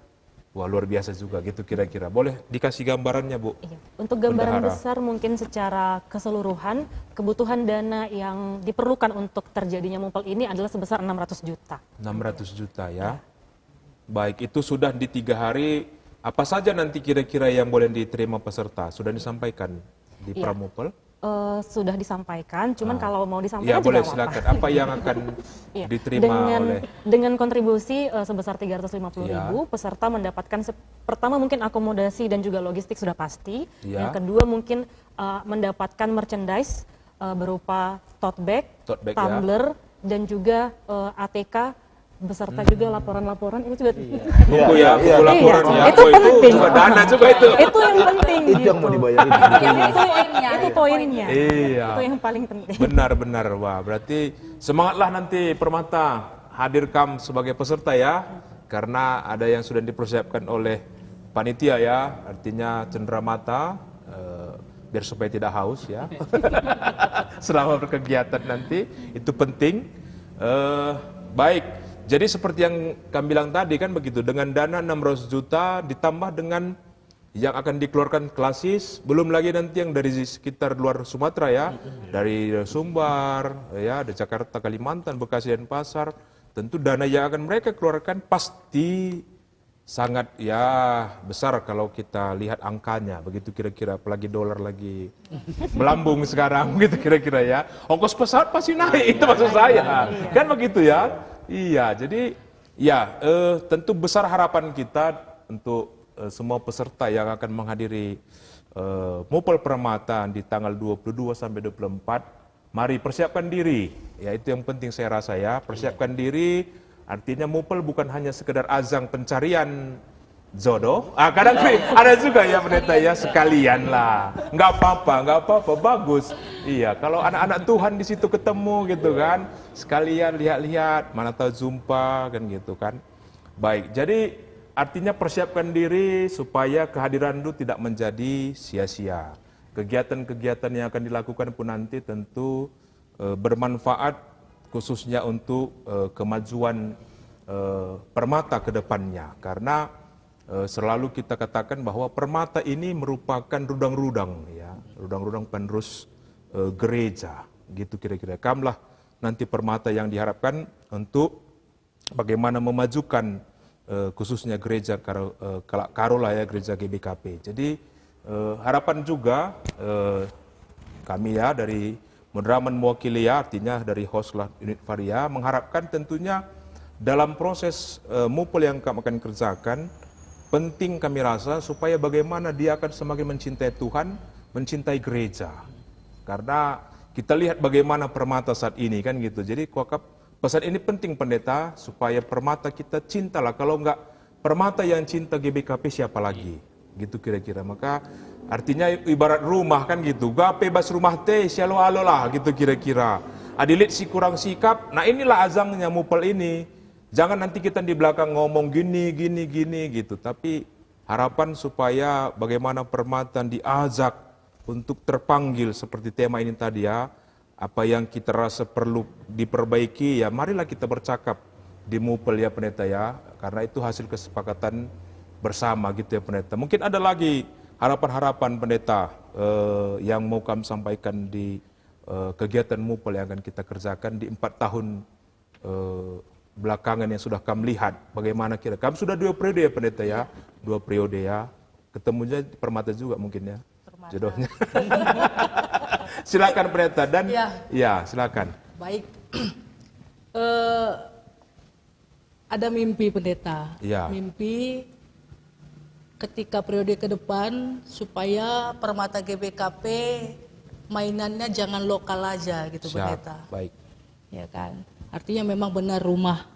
wah, luar biasa juga gitu kira-kira. Boleh dikasih gambarannya, Bu? Iya. Untuk gambaran Bendahara. Besar mungkin secara keseluruhan kebutuhan dana yang diperlukan untuk terjadinya Mupel ini adalah sebesar enam ratus juta. Enam ratus juta ya. Baik, itu sudah di tiga hari. Apa saja nanti kira-kira yang boleh diterima peserta? Sudah disampaikan di Iya. Pramupel? Eh, sudah disampaikan, cuman kalau mau disampaikan Ya, juga boleh nggak apa-apa. Silakan. Apa yang akan Iya. diterima dengan, oleh Dengan kontribusi eh, sebesar tiga ratus lima puluh ribu, peserta mendapatkan se- pertama mungkin akomodasi dan juga logistik sudah pasti. Iya. Yang kedua mungkin eh, mendapatkan merchandise eh, berupa tote bag, Tote bag, ya. Tumbler, dan juga eh, A T K beserta juga laporan-laporan ini juga Buku ya, buku Iya, laporan iya. ya. Itu Oh, itu penting. Juga dana juga itu. Itu yang penting Itu gitu. Yang mau dibayarin. Itu, itu poinnya. Iya. Itu yang paling penting. Benar-benar. Wah, berarti semangatlah nanti Permata hadir kam sebagai peserta ya. Karena ada yang sudah dipersiapkan oleh panitia ya, artinya cenderamata eh, biar supaya tidak haus ya. Selama berkegiatan nanti itu penting. Eh, baik. Jadi seperti yang kami bilang tadi kan begitu, dengan dana enam ratus juta ditambah dengan yang akan dikeluarkan Klasis, belum lagi nanti yang dari sekitar luar Sumatera ya, dari Sumbar, ya, ada Jakarta, Kalimantan, Bekasi, Denpasar, tentu dana yang akan mereka keluarkan pasti sangat ya besar kalau kita lihat angkanya begitu kira-kira, apalagi dolar lagi melambung sekarang gitu kira-kira ya, ongkos pesawat pasti naik itu maksud saya kan begitu ya. Iya, jadi ya eh, tentu besar harapan kita untuk eh, semua peserta yang akan menghadiri eh, Mupel Permata di tanggal dua puluh dua sampai dua puluh empat. Mari persiapkan diri. Ya, itu yang penting saya rasa ya. Persiapkan diri artinya Mupel bukan hanya sekedar ajang pencarian jodoh. Ah, kadang sih ada juga ya pendeta ya, sekalian lah. Nggak apa-apa, nggak apa-apa, bagus. Iya, kalau anak-anak Tuhan di situ ketemu gitu kan, sekalian lihat-lihat, mana tahu jumpa kan gitu kan. Baik, jadi artinya persiapkan diri supaya kehadiran itu tidak menjadi sia-sia. Kegiatan-kegiatan yang akan dilakukan pun nanti tentu eh, bermanfaat khususnya untuk eh, kemajuan eh, Permata ke depannya. Karena eh, selalu kita katakan bahwa Permata ini merupakan rudang-rudang ya, rudang-rudang penerus eh, gereja gitu kira-kira. Kamlah nanti Permata yang diharapkan untuk bagaimana memajukan eh, khususnya gereja Karo, eh, Karo lah ya, gereja G B K P. Jadi eh, harapan juga eh, kami ya dari Mundraman mewakili ya, artinya dari host lah unit Varia, mengharapkan tentunya dalam proses eh, Mupel yang kami akan kerjakan, penting kami rasa supaya bagaimana dia akan semakin mencintai Tuhan, mencintai gereja. Karena kita lihat bagaimana Permata saat ini kan gitu. Jadi kuakap pesan ini penting pendeta supaya Permata kita cintalah. Kalau enggak Permata yang cinta G B K P siapa lagi? Gitu kira-kira. Maka artinya ibarat rumah kan gitu. Gape bas rumah te sialo-alo lah gitu kira-kira. Adi lit si kurang sikap, nah inilah ajangnya Mupel ini. Jangan nanti kita di belakang ngomong gini, gini, gini gitu. Tapi harapan supaya bagaimana Permata diajak untuk terpanggil seperti tema ini tadi ya, apa yang kita rasa perlu diperbaiki ya, marilah kita bercakap di Mupel ya, Pendeta, ya, karena itu hasil kesepakatan bersama gitu ya, Pendeta. Mungkin ada lagi harapan-harapan, Pendeta, eh, yang mau kami sampaikan di, eh, kegiatan Mupel yang akan kita kerjakan di empat tahun, eh, belakangan yang sudah kami lihat. Bagaimana kira, kami sudah dua periode ya, Pendeta, ya, dua periode ya. Ketemunya Permata juga mungkin ya, Permata. Jodohnya. Silakan, Pendeta, dan ya, ya, silakan. Baik. Eh, ada mimpi, Pendeta. Ya. Mimpi ketika periode ke depan supaya Permata G B K P mainannya jangan lokal aja gitu, Siap. Pendeta. Baik. Ya kan? Artinya memang benar rumah.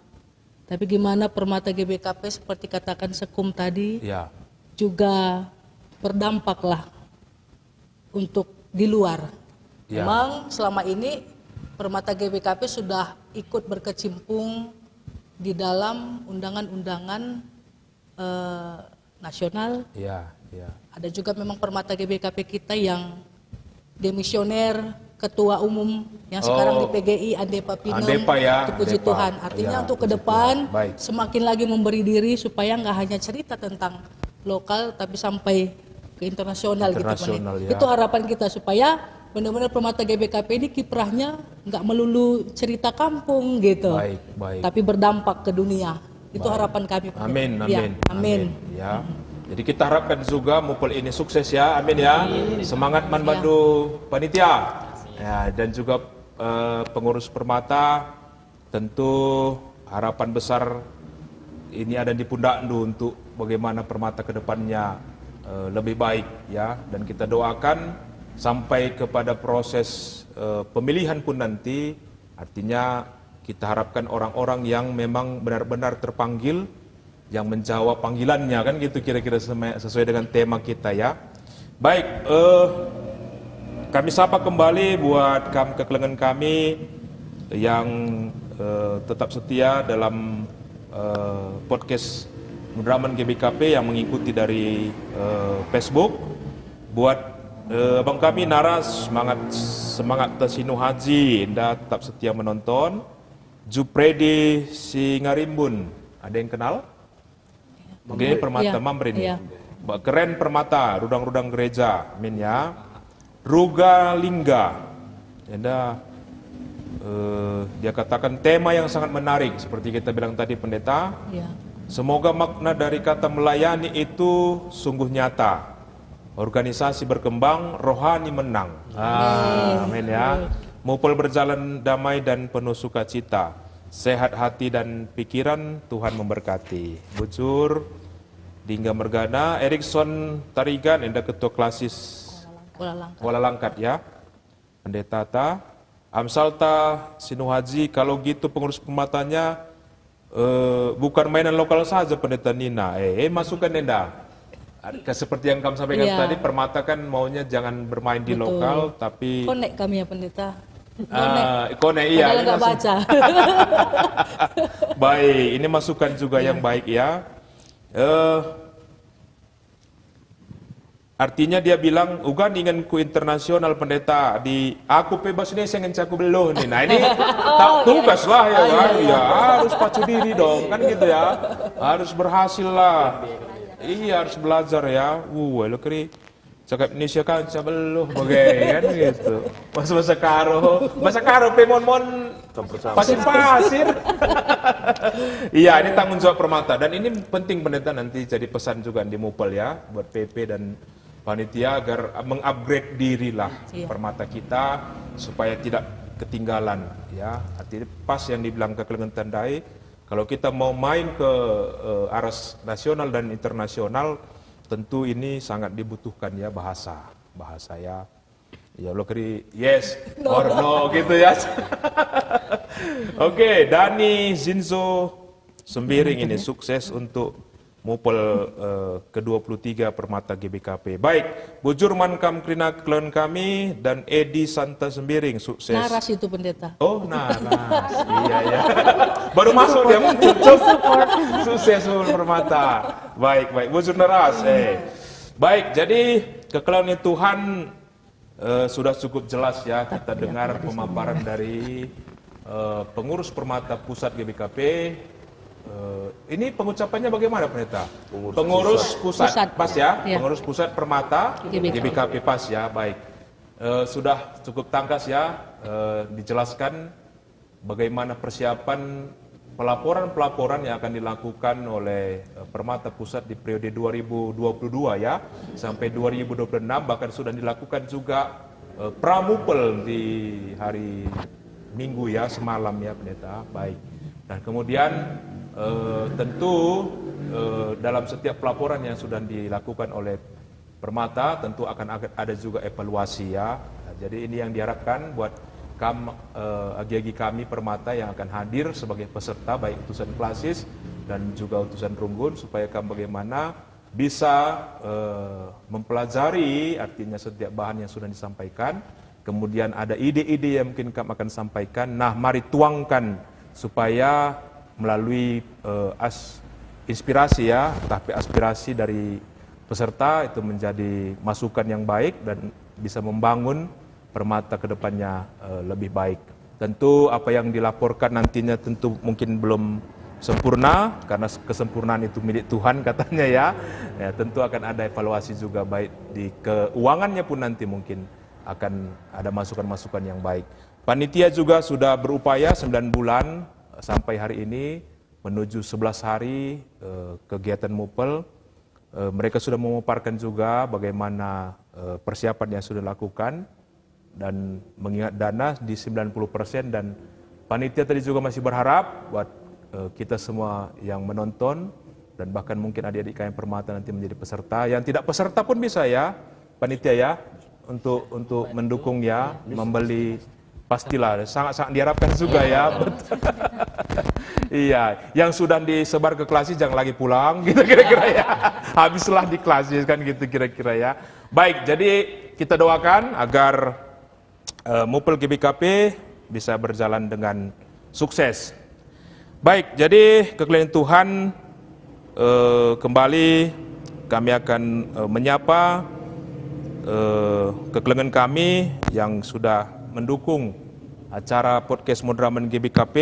Tapi gimana Permata G B K P seperti katakan Sekum tadi, Ya. juga berdampaklah untuk di luar. Ya. Memang selama ini Permata G B K P sudah ikut berkecimpung di dalam undangan-undangan, eh, nasional. Ya, ya. Ada juga memang Permata G B K P kita yang demisioner, ketua umum yang sekarang di Oh. P G I, Andepa Pinem, Andepa, ya, itu puji Andepa. Tuhan. Artinya Ya, untuk ke puji depan, Tuhan. Baik. Semakin lagi memberi diri supaya nggak hanya cerita tentang lokal, tapi sampai ke internasional gitu, Pendeta. Internasional, ya. Itu harapan kita supaya benar-benar Permata G B K P ini kiprahnya nggak melulu cerita kampung gitu. Baik, baik. Tapi berdampak ke dunia. Itu Baik. harapan kami, Pendeta. Amin, Ya, amin, amin. amin. Ya. Jadi kita harapkan juga Mupel ini sukses ya, amin ya. Amin. Semangat man Ya. bandu panitia. Ya, dan juga, eh, pengurus Permata, tentu harapan besar ini ada di pundakndu untuk bagaimana Permata ke depannya, eh, lebih baik ya. Dan kita doakan sampai kepada proses, eh, pemilihan pun nanti, artinya kita harapkan orang-orang yang memang benar-benar terpanggil, yang menjawab panggilannya, kan gitu kira-kira seme-, sesuai dengan tema kita ya. Baik, eh, kami sapa kembali buat kam kekelengen kami yang, eh, tetap setia dalam, eh, podcast Medraman G B K P yang mengikuti dari, eh, Facebook. Buat, eh, abang kami Naras, semangat, semangat Tesinu Haji, enda tetap setia menonton. Jupredi Singarimbun, ada yang kenal? Oke, Mamre. Permata Ya, Mamre nih. Ya. Mbak Keren Permata, rudang-rudang gereja, min ya. Ruga Lingga. Enda, eh, dia katakan tema yang sangat menarik, seperti kita bilang tadi, Pendeta. Ya. Semoga makna dari kata melayani itu sungguh nyata. Organisasi berkembang, rohani menang. Ah, Amin. amin ya. Amin. Mupel berjalan damai dan penuh sukacita. Sehat hati dan pikiran, Tuhan memberkati. Bujur, Dingga Mergana, Erikson Tarigan, enda ketua klasis Kuala Langkat. Kuala Langkat ya. Pendeta ta, Amsalta Sinuhaji, kalau gitu pengurus Permatanya, eh, bukan mainan lokal saja, Pendeta nina. Eh, eh, masukan enda. Ke-, seperti yang kamu sampaikan Iya. tadi, Permata kan maunya jangan bermain di Betul. lokal, tapi Konek kami ya, Pendeta. Ah, konek, iya, Padahal ini nggak langsung baca. Baik, ini masukan juga Iya. yang baik ya. Eh, artinya dia bilang, "Uga ningen ku internasional, Pendeta, di aku pe bas Indonesia ngenca ku beluh nih." Nah, ini Oh, tak iya. tugas lah ya Oh, iya, kan? iya. Ya, harus pacu diri dong, kan gitu ya. Harus berhasil lah. Iya, harus belajar ya. Wuh, lo keri cakap Indonesia kan ngenca beluh bage kan gitu. Mas bahasa Karo, bahasa Karo pe mon-mon Campur-campur. pasir-pasir. Iya, ini tanggung jawab Permata dan ini penting, Pendeta, nanti jadi pesan juga di Mupel ya buat P P dan panitia agar mengupgrade dirilah Iya. Permata kita supaya tidak ketinggalan ya. Artinya pas yang dibilang kekelengen tandai, kalau kita mau main ke, eh, aras nasional dan internasional, tentu ini sangat dibutuhkan ya bahasa, bahasa ya. Ya, lo keri yes No. or no gitu ya. Oke, Dani Zinzo Sembiring ini sukses untuk Mupel, eh, kedua puluh tiga Permata G B K P. Baik, bujur man kam kerina kekelengen kami dan Edi Santa Sembiring sukses. Naras itu, Pendeta. Oh, Naras. Iya, iya. Baru masuk dia muncul, Cuk. Sukses Mupel Permata. Baik, baik. Bujur Naras, eh. Baik, jadi kekelengen Tuhan, eh, sudah cukup jelas ya kita Ya, dengar Tuhan. pemaparan dari, eh, pengurus Permata Pusat G B K P, Eh, ini pengucapannya bagaimana, Pendeta? Pengurus pusat. Pusat. Pas ya? Ya. Pengurus pusat Permata G B K P. G B K P, pas ya, baik. Eh, sudah cukup tangkas ya, eh, dijelaskan bagaimana persiapan pelaporan-pelaporan yang akan dilakukan oleh, eh, Permata Pusat di periode dua ribu dua puluh dua ya, sampai dua ribu dua puluh enam, bahkan sudah dilakukan juga, eh, pramupel di hari Minggu ya, semalam ya, Pendeta. Baik. Dan kemudian, eh, tentu, eh, dalam setiap pelaporan yang sudah dilakukan oleh Permata, tentu akan ag-, ada juga evaluasi ya. Nah, jadi ini yang diharapkan buat kam, eh, agi-agi kami Permata yang akan hadir sebagai peserta, baik utusan klasis dan juga utusan runggun, supaya kam bagaimana bisa, eh, mempelajari artinya setiap bahan yang sudah disampaikan, kemudian ada ide-ide yang mungkin kam akan sampaikan. Nah, mari tuangkan supaya melalui, eh, as-, inspirasi ya, tapi aspirasi dari peserta itu menjadi masukan yang baik dan bisa membangun Permata ke depannya, eh, lebih baik. Tentu apa yang dilaporkan nantinya tentu mungkin belum sempurna, karena s-, kesempurnaan itu milik Tuhan katanya ya. Ya, tentu akan ada evaluasi juga baik di keuangannya pun nanti mungkin akan ada masukan-masukan yang baik. Panitia juga sudah berupaya sembilan bulan, eh, sampai hari ini menuju sebelas hari, eh, kegiatan mupel. Eh, mereka sudah memaparkan juga bagaimana, eh, persiapan yang sudah dilakukan dan mengingat dana di sembilan puluh persen, dan panitia tadi juga masih berharap buat, eh, kita semua yang menonton dan bahkan mungkin adik-adik kami Permata nanti menjadi peserta. Yang tidak peserta pun bisa ya, panitia ya, untuk, untuk mendukung ya, membeli, pastilah, sangat-sangat diharapkan juga ya. Iya, yang sudah disebar ke klasis jangan lagi pulang, gitu kira-kira ya. Habislah di klasis kan gitu kira-kira ya. Baik, jadi kita doakan agar, eh, mupel G B K P bisa berjalan dengan sukses. Baik, jadi kekelengen Tuhan, eh, kembali kami akan, eh, menyapa, eh, kekelengen kami yang sudah mendukung acara podcast Moderamen G B K P.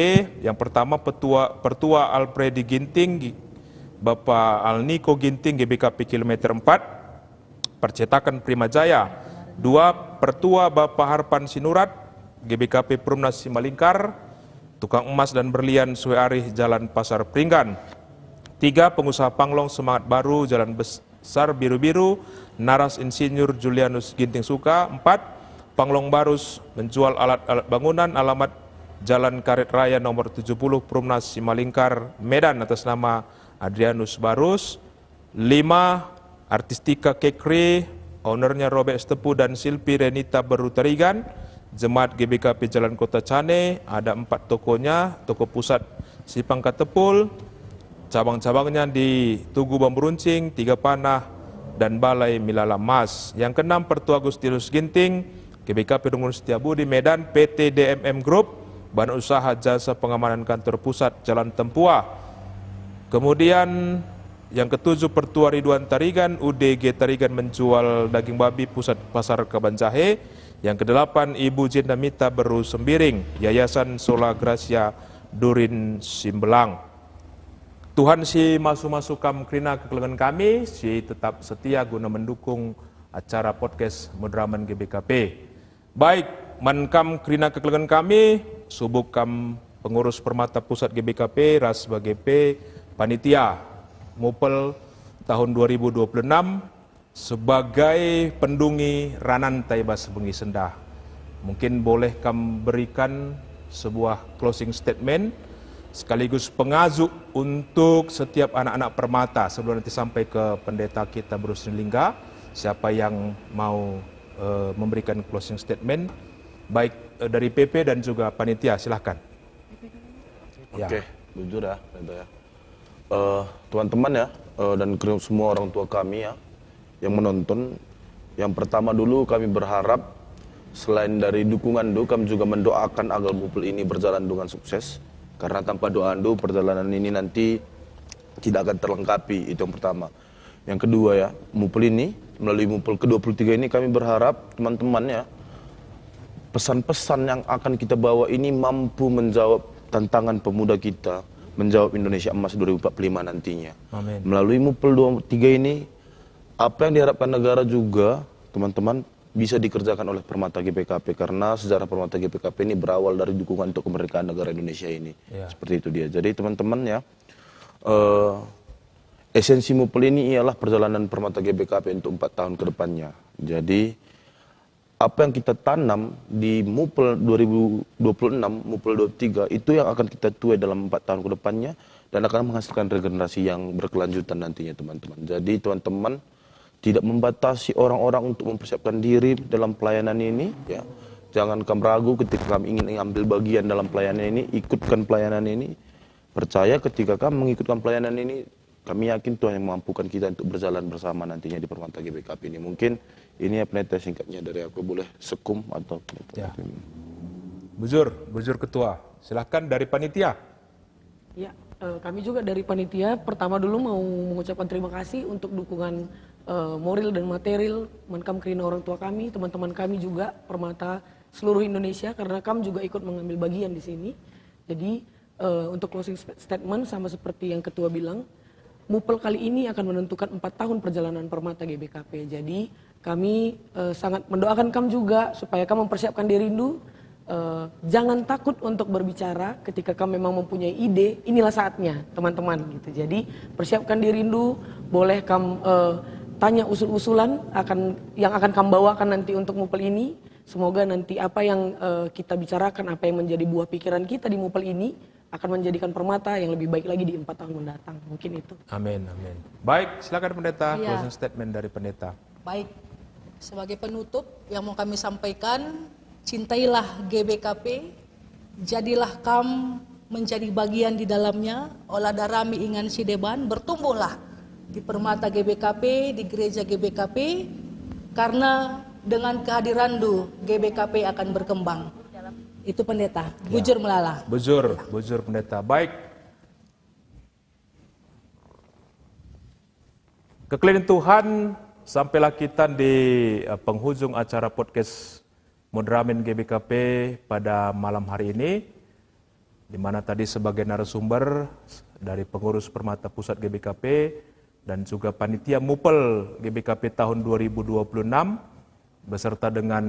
Yang pertama, Petua, Pertua Alpredi Ginting, Gi-, Bapa Alniko Ginting, G B K P kilometer empat, percetakan Prima Jaya. Dua, Pertua Bapa Harpan Sinurat, G B K P Perumnas Simalingkar, tukang emas dan berlian Sue Arih, Jalan Pasar Peringgan. Tiga, pengusaha panglong semangat baru, Jalan Besar Biru-Biru, Naras Insinyur Julianus Ginting Suka. Empat, panglong Barus menjual alat-alat bangunan, alamat Jalan Karet Raya nomor tujuh puluh, Perumnas Simalingkar, Medan, atas nama Adrianus Barus. Lima, Artistika Kekri, ownernya Robert Sitepu dan Silpi Renita Beru Tarigan, jemaat G B K P Jalan Kota Cane, ada empat tokonya, toko pusat Sipangka Tepul, cabang-cabangnya di Tugu Bambu Runcing, Tiga Panah, dan Balai Milala Mas. Yang keenam, Pertua Agustinus Ginting, G B K P Runggun Setiabudi, Medan, P T D M M Group, Badan Usaha Jasa Pengamanan Kantor Pusat, Jalan Tempua. Kemudian, yang ketujuh, Pertua Ridwan Tarigan, U D G Tarigan menjual daging babi, pusat Pasar Kaban Jahe. Yang kedelapan, Ibu Jenda Mita Beru Sembiring, Yayasan Sola Gracia Durin Simbelang. Tuhan si masu-masu kam kerina kekelengen kami, si tetap setia guna mendukung acara podcast Moderamen G B K P. Baik, man kam kerina kekelengen kami, subuk kam pengurus Permata Pusat G B K P ras bage pe panitia mupel tahun dua ribu dua puluh enam sebagai pendungi rananta i bas bengi sendah. Mungkin boleh kam berikan sebuah closing statement sekaligus pengajuk untuk setiap anak-anak Permata sebelum nanti sampai ke pendeta kita Beru Sinilingga. Siapa yang mau, eh, memberikan closing statement, baik, eh, dari P P dan juga panitia, silahkan. Ya. Oke, jujur ya, Pendeta ya. Eh, teman-teman ya, eh, dan kru semua orang tua kami ya, yang menonton, yang pertama dulu kami berharap selain dari dukungan do, kami juga mendoakan agar mupel ini berjalan dengan sukses. Karena tanpa doa do, perjalanan ini nanti tidak akan terlengkapi, itu yang pertama. Yang kedua ya, mupel ini, melalui mupel kedua puluh tiga ini kami berharap teman-teman ya, pesan-pesan yang akan kita bawa ini mampu menjawab tantangan pemuda kita, menjawab Indonesia Emas dua ribu empat puluh lima nantinya. Amin. Melalui Mupel dua tiga ini, apa yang diharapkan negara juga, teman-teman, bisa dikerjakan oleh Permata G B K P, karena sejarah Permata G B K P ini berawal dari dukungan untuk kemerdekaan negara Indonesia ini. Ya. Seperti itu dia. Jadi, teman-teman, ya, eh, esensi Mupel ini ialah perjalanan Permata G B K P untuk empat tahun ke depannya. Jadi, apa yang kita tanam di Mupel dua ribu dua puluh enam, Mupel dua tiga, itu yang akan kita tuai dalam empat tahun ke depannya dan akan menghasilkan regenerasi yang berkelanjutan nantinya, teman-teman. Jadi, teman-teman, tidak membatasi orang-orang untuk mempersiapkan diri dalam pelayanan ini, ya. Jangan kam ragu ketika kam ingin ambil bagian dalam pelayanan ini, ikutkan pelayanan ini. Percaya ketika kam mengikutkan pelayanan ini, kami yakin Tuhan yang memampukan kita untuk berjalan bersama nantinya di Permata G B K P ini. Mungkin ini ya, Pendeta, singkatnya dari aku, boleh sekum atau... Ya. Bujur, bujur Ketua. Silahkan dari panitia. Ya, eh, kami juga dari panitia, pertama dulu mau mengucapkan terima kasih untuk dukungan, eh, moral dan material, man kam kerina orang tua kami, teman-teman kami juga, Permata, seluruh Indonesia, karena kam juga ikut mengambil bagian di sini. Jadi, eh, untuk closing sp-, statement, sama seperti yang Ketua bilang, Mupel kali ini akan menentukan empat tahun perjalanan Permata G B K P. Jadi, kami, eh, sangat mendoakan kam juga supaya kam mempersiapkan dirindu. Eh, jangan takut untuk berbicara ketika kam memang mempunyai ide, inilah saatnya, teman-teman, gitu. Jadi, persiapkan dirindu, boleh kam, eh, tanya usul-usulan akan, yang akan kam bawakan nanti untuk Mupel ini. Semoga nanti apa yang, eh, kita bicarakan, apa yang menjadi buah pikiran kita di Mupel ini, akan menjadikan Permata yang lebih baik lagi di empat tahun mendatang. Mungkin itu. Amin, amin. Baik, silakan Pendeta, iya, closing statement dari Pendeta. Baik, sebagai penutup yang mau kami sampaikan, cintailah G B K P, jadilah kam menjadi bagian di dalamnya, ola darami ingan si deban, bertumbuhlah di Permata G B K P, di gereja G B K P, karena dengan kehadiranndu G B K P akan berkembang. Itu Pendeta, ya, bujur melala. Bujur, bujur Pendeta. Baik. Kekelin Tuhan, sampailah kita di, eh, penghujung acara podcast Moderamen G B K P pada malam hari ini, di mana tadi sebagai narasumber dari pengurus Permata Pusat G B K P dan juga panitia Mupel G B K P tahun dua ribu dua puluh enam, beserta dengan,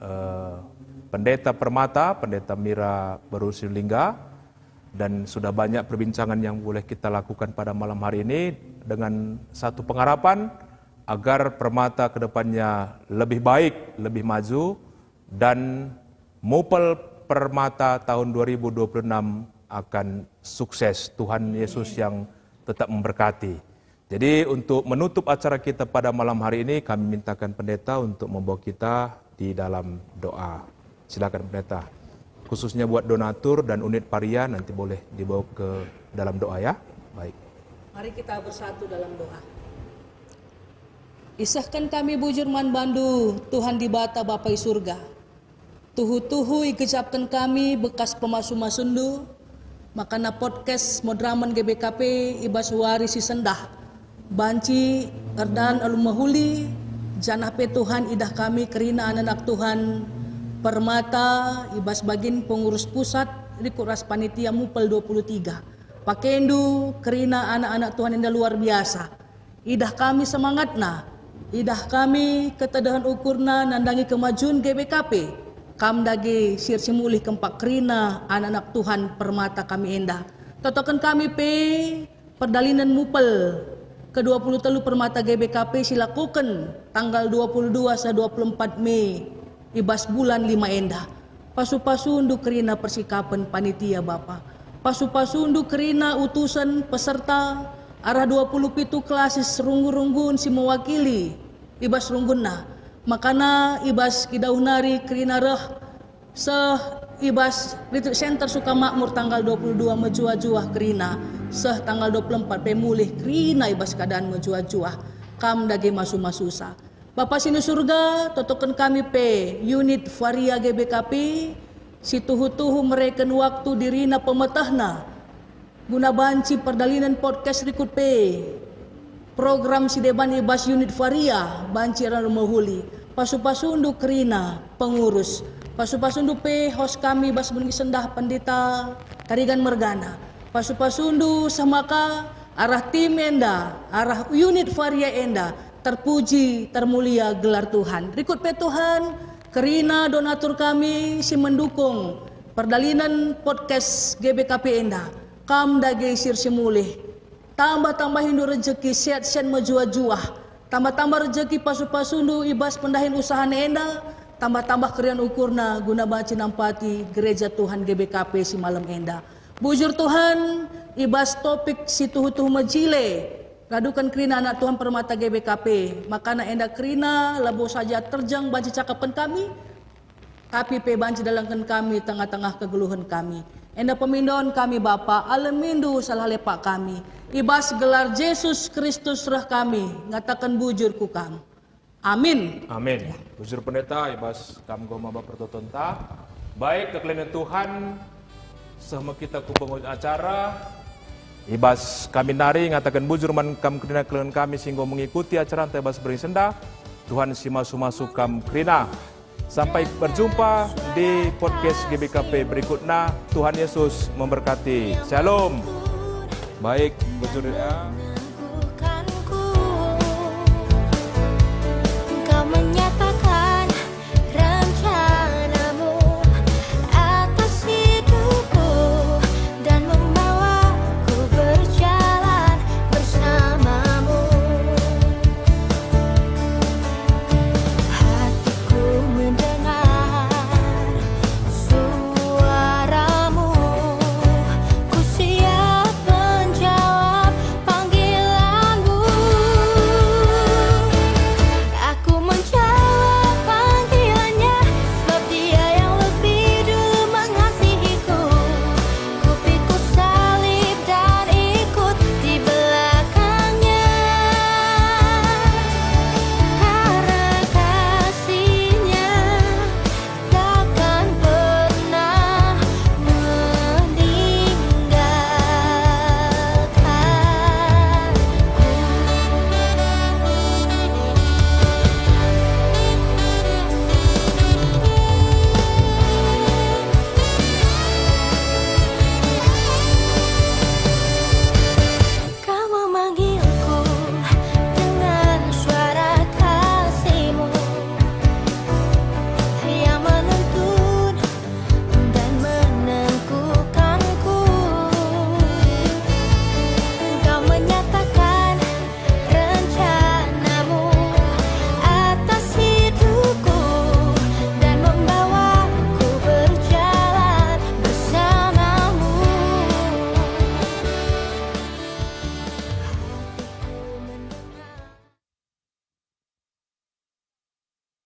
eh, Pendeta Permata, Pendeta Mira Baru Silingga, dan sudah banyak perbincangan yang boleh kita lakukan pada malam hari ini dengan satu pengharapan agar Permata ke depannya lebih baik, lebih maju, dan Mupel Permata tahun dua ribu dua puluh enam akan sukses. Tuhan Yesus yang tetap memberkati. Jadi, untuk menutup acara kita pada malam hari ini, kami mintakan Pendeta untuk membawa kita di dalam doa. Silakan, Pendeta. Khususnya buat donatur dan unit paria, nanti boleh dibawa ke dalam doa, ya. Baik. Mari kita bersatu dalam doa. Isehken kami bujur man bandu, Tuhan Dibata Bapa i Surga. Tuhu-tuhu igejapken kami bekas pemasu-masunndu, makana podcast Moderamen G B K P i bas wari si sendah banci erdalan alu mehuli, janah pe Tuhan idah kami kerina anak-anak Tuhan Permata i bas bagin pengurus pusat rikut ras panitia Mupel dua puluh tiga. Pakendu kerina anak-anak Tuhan enda luar biasa. Idah kami semangatna, idah kami ketedehen ukurna nandangi kemajun G B K P. Kam dage si ersimulih kempak kerina anak-anak Tuhan Permata kami enda. Totoken kami pe perdalinen Mupel kedua puluh telu Permata G B K P si lakoken tanggal dua puluh dua seh dua puluh empat Mei i bas bulan lima enda. Pasu-pasundu kerina persikapen panitia Bapa. Pasu-pasundu kerina utusen peserta arah dua puluh pitu klasis runggu-runggun si mewakili i bas runggunna. Makana i bas kidauh nari kerina reh seh i bas Retreat Center Sukamakmur tanggal dua puluh dua mejuah-juah kerina, seh tanggal dua puluh empat pe mulih kerina i bas keadaan mejuah-juah. Kam dage masu-masusa. Bapa si ni Surga, totoken kami pe unit Varia G B K P si tuhu-tuhu mereken waktu dirina pemetehna guna banci perdalinen podcast rikut pe program si deban i bas unit Varia banci erlalu mehuli. Pasu-pasundu kerina pengurus. Pasu-pasundu pe host kami bas buni sendah Pendeta Tarigan mergana. Pasu-pasundu seh maka arah tim enda, arah unit Varia enda, terpuji, termulia gelar Tuhan. Rikut pe Tuhan, kerina donatur kami si mendukung perdalanen podcast G B K P enda. Kam dage sir si mulih. Tambah-tambahindu rejeki, sehat-sehat mejuah-juah. Tambah-tambah rejeki pasu-pasundu i bas pendahin usaha enda, tambah-tambah keriahen ukurna guna banci nampati gereja Tuhan G B K P si malem enda. Bujur Tuhan, i bas topik si tuhu-tuhu mejile, raduken kerina anak Tuhan permata G B K P, makana enda kerina labo saja terjeng banci cakapken kami, tapi pe banci dalangken kami tengah-tengah kegeluhen kami. Enda pemindon kami, Bapa, alemindu salah lepak kami. I bas gelar Jesus Kristus reh kami, ngataken bujur ku Kam. Amin. Amin. Bujur Pendeta, i bas Kam enggo maba pertotonta. Baik, kekelengen Tuhan, seh me kita ku penghujung acara. I bas kami nari ngataken bujur man Kam kerina kekelengen kami si enggo mengikuti acaranta i bas berngi si enda. Tuhan si masu-masu Kam kerina. Sampai berjumpa di podcast G B K P berikutna. Tuhan Yesus memberkati. Shalom. Baik, bujur ya.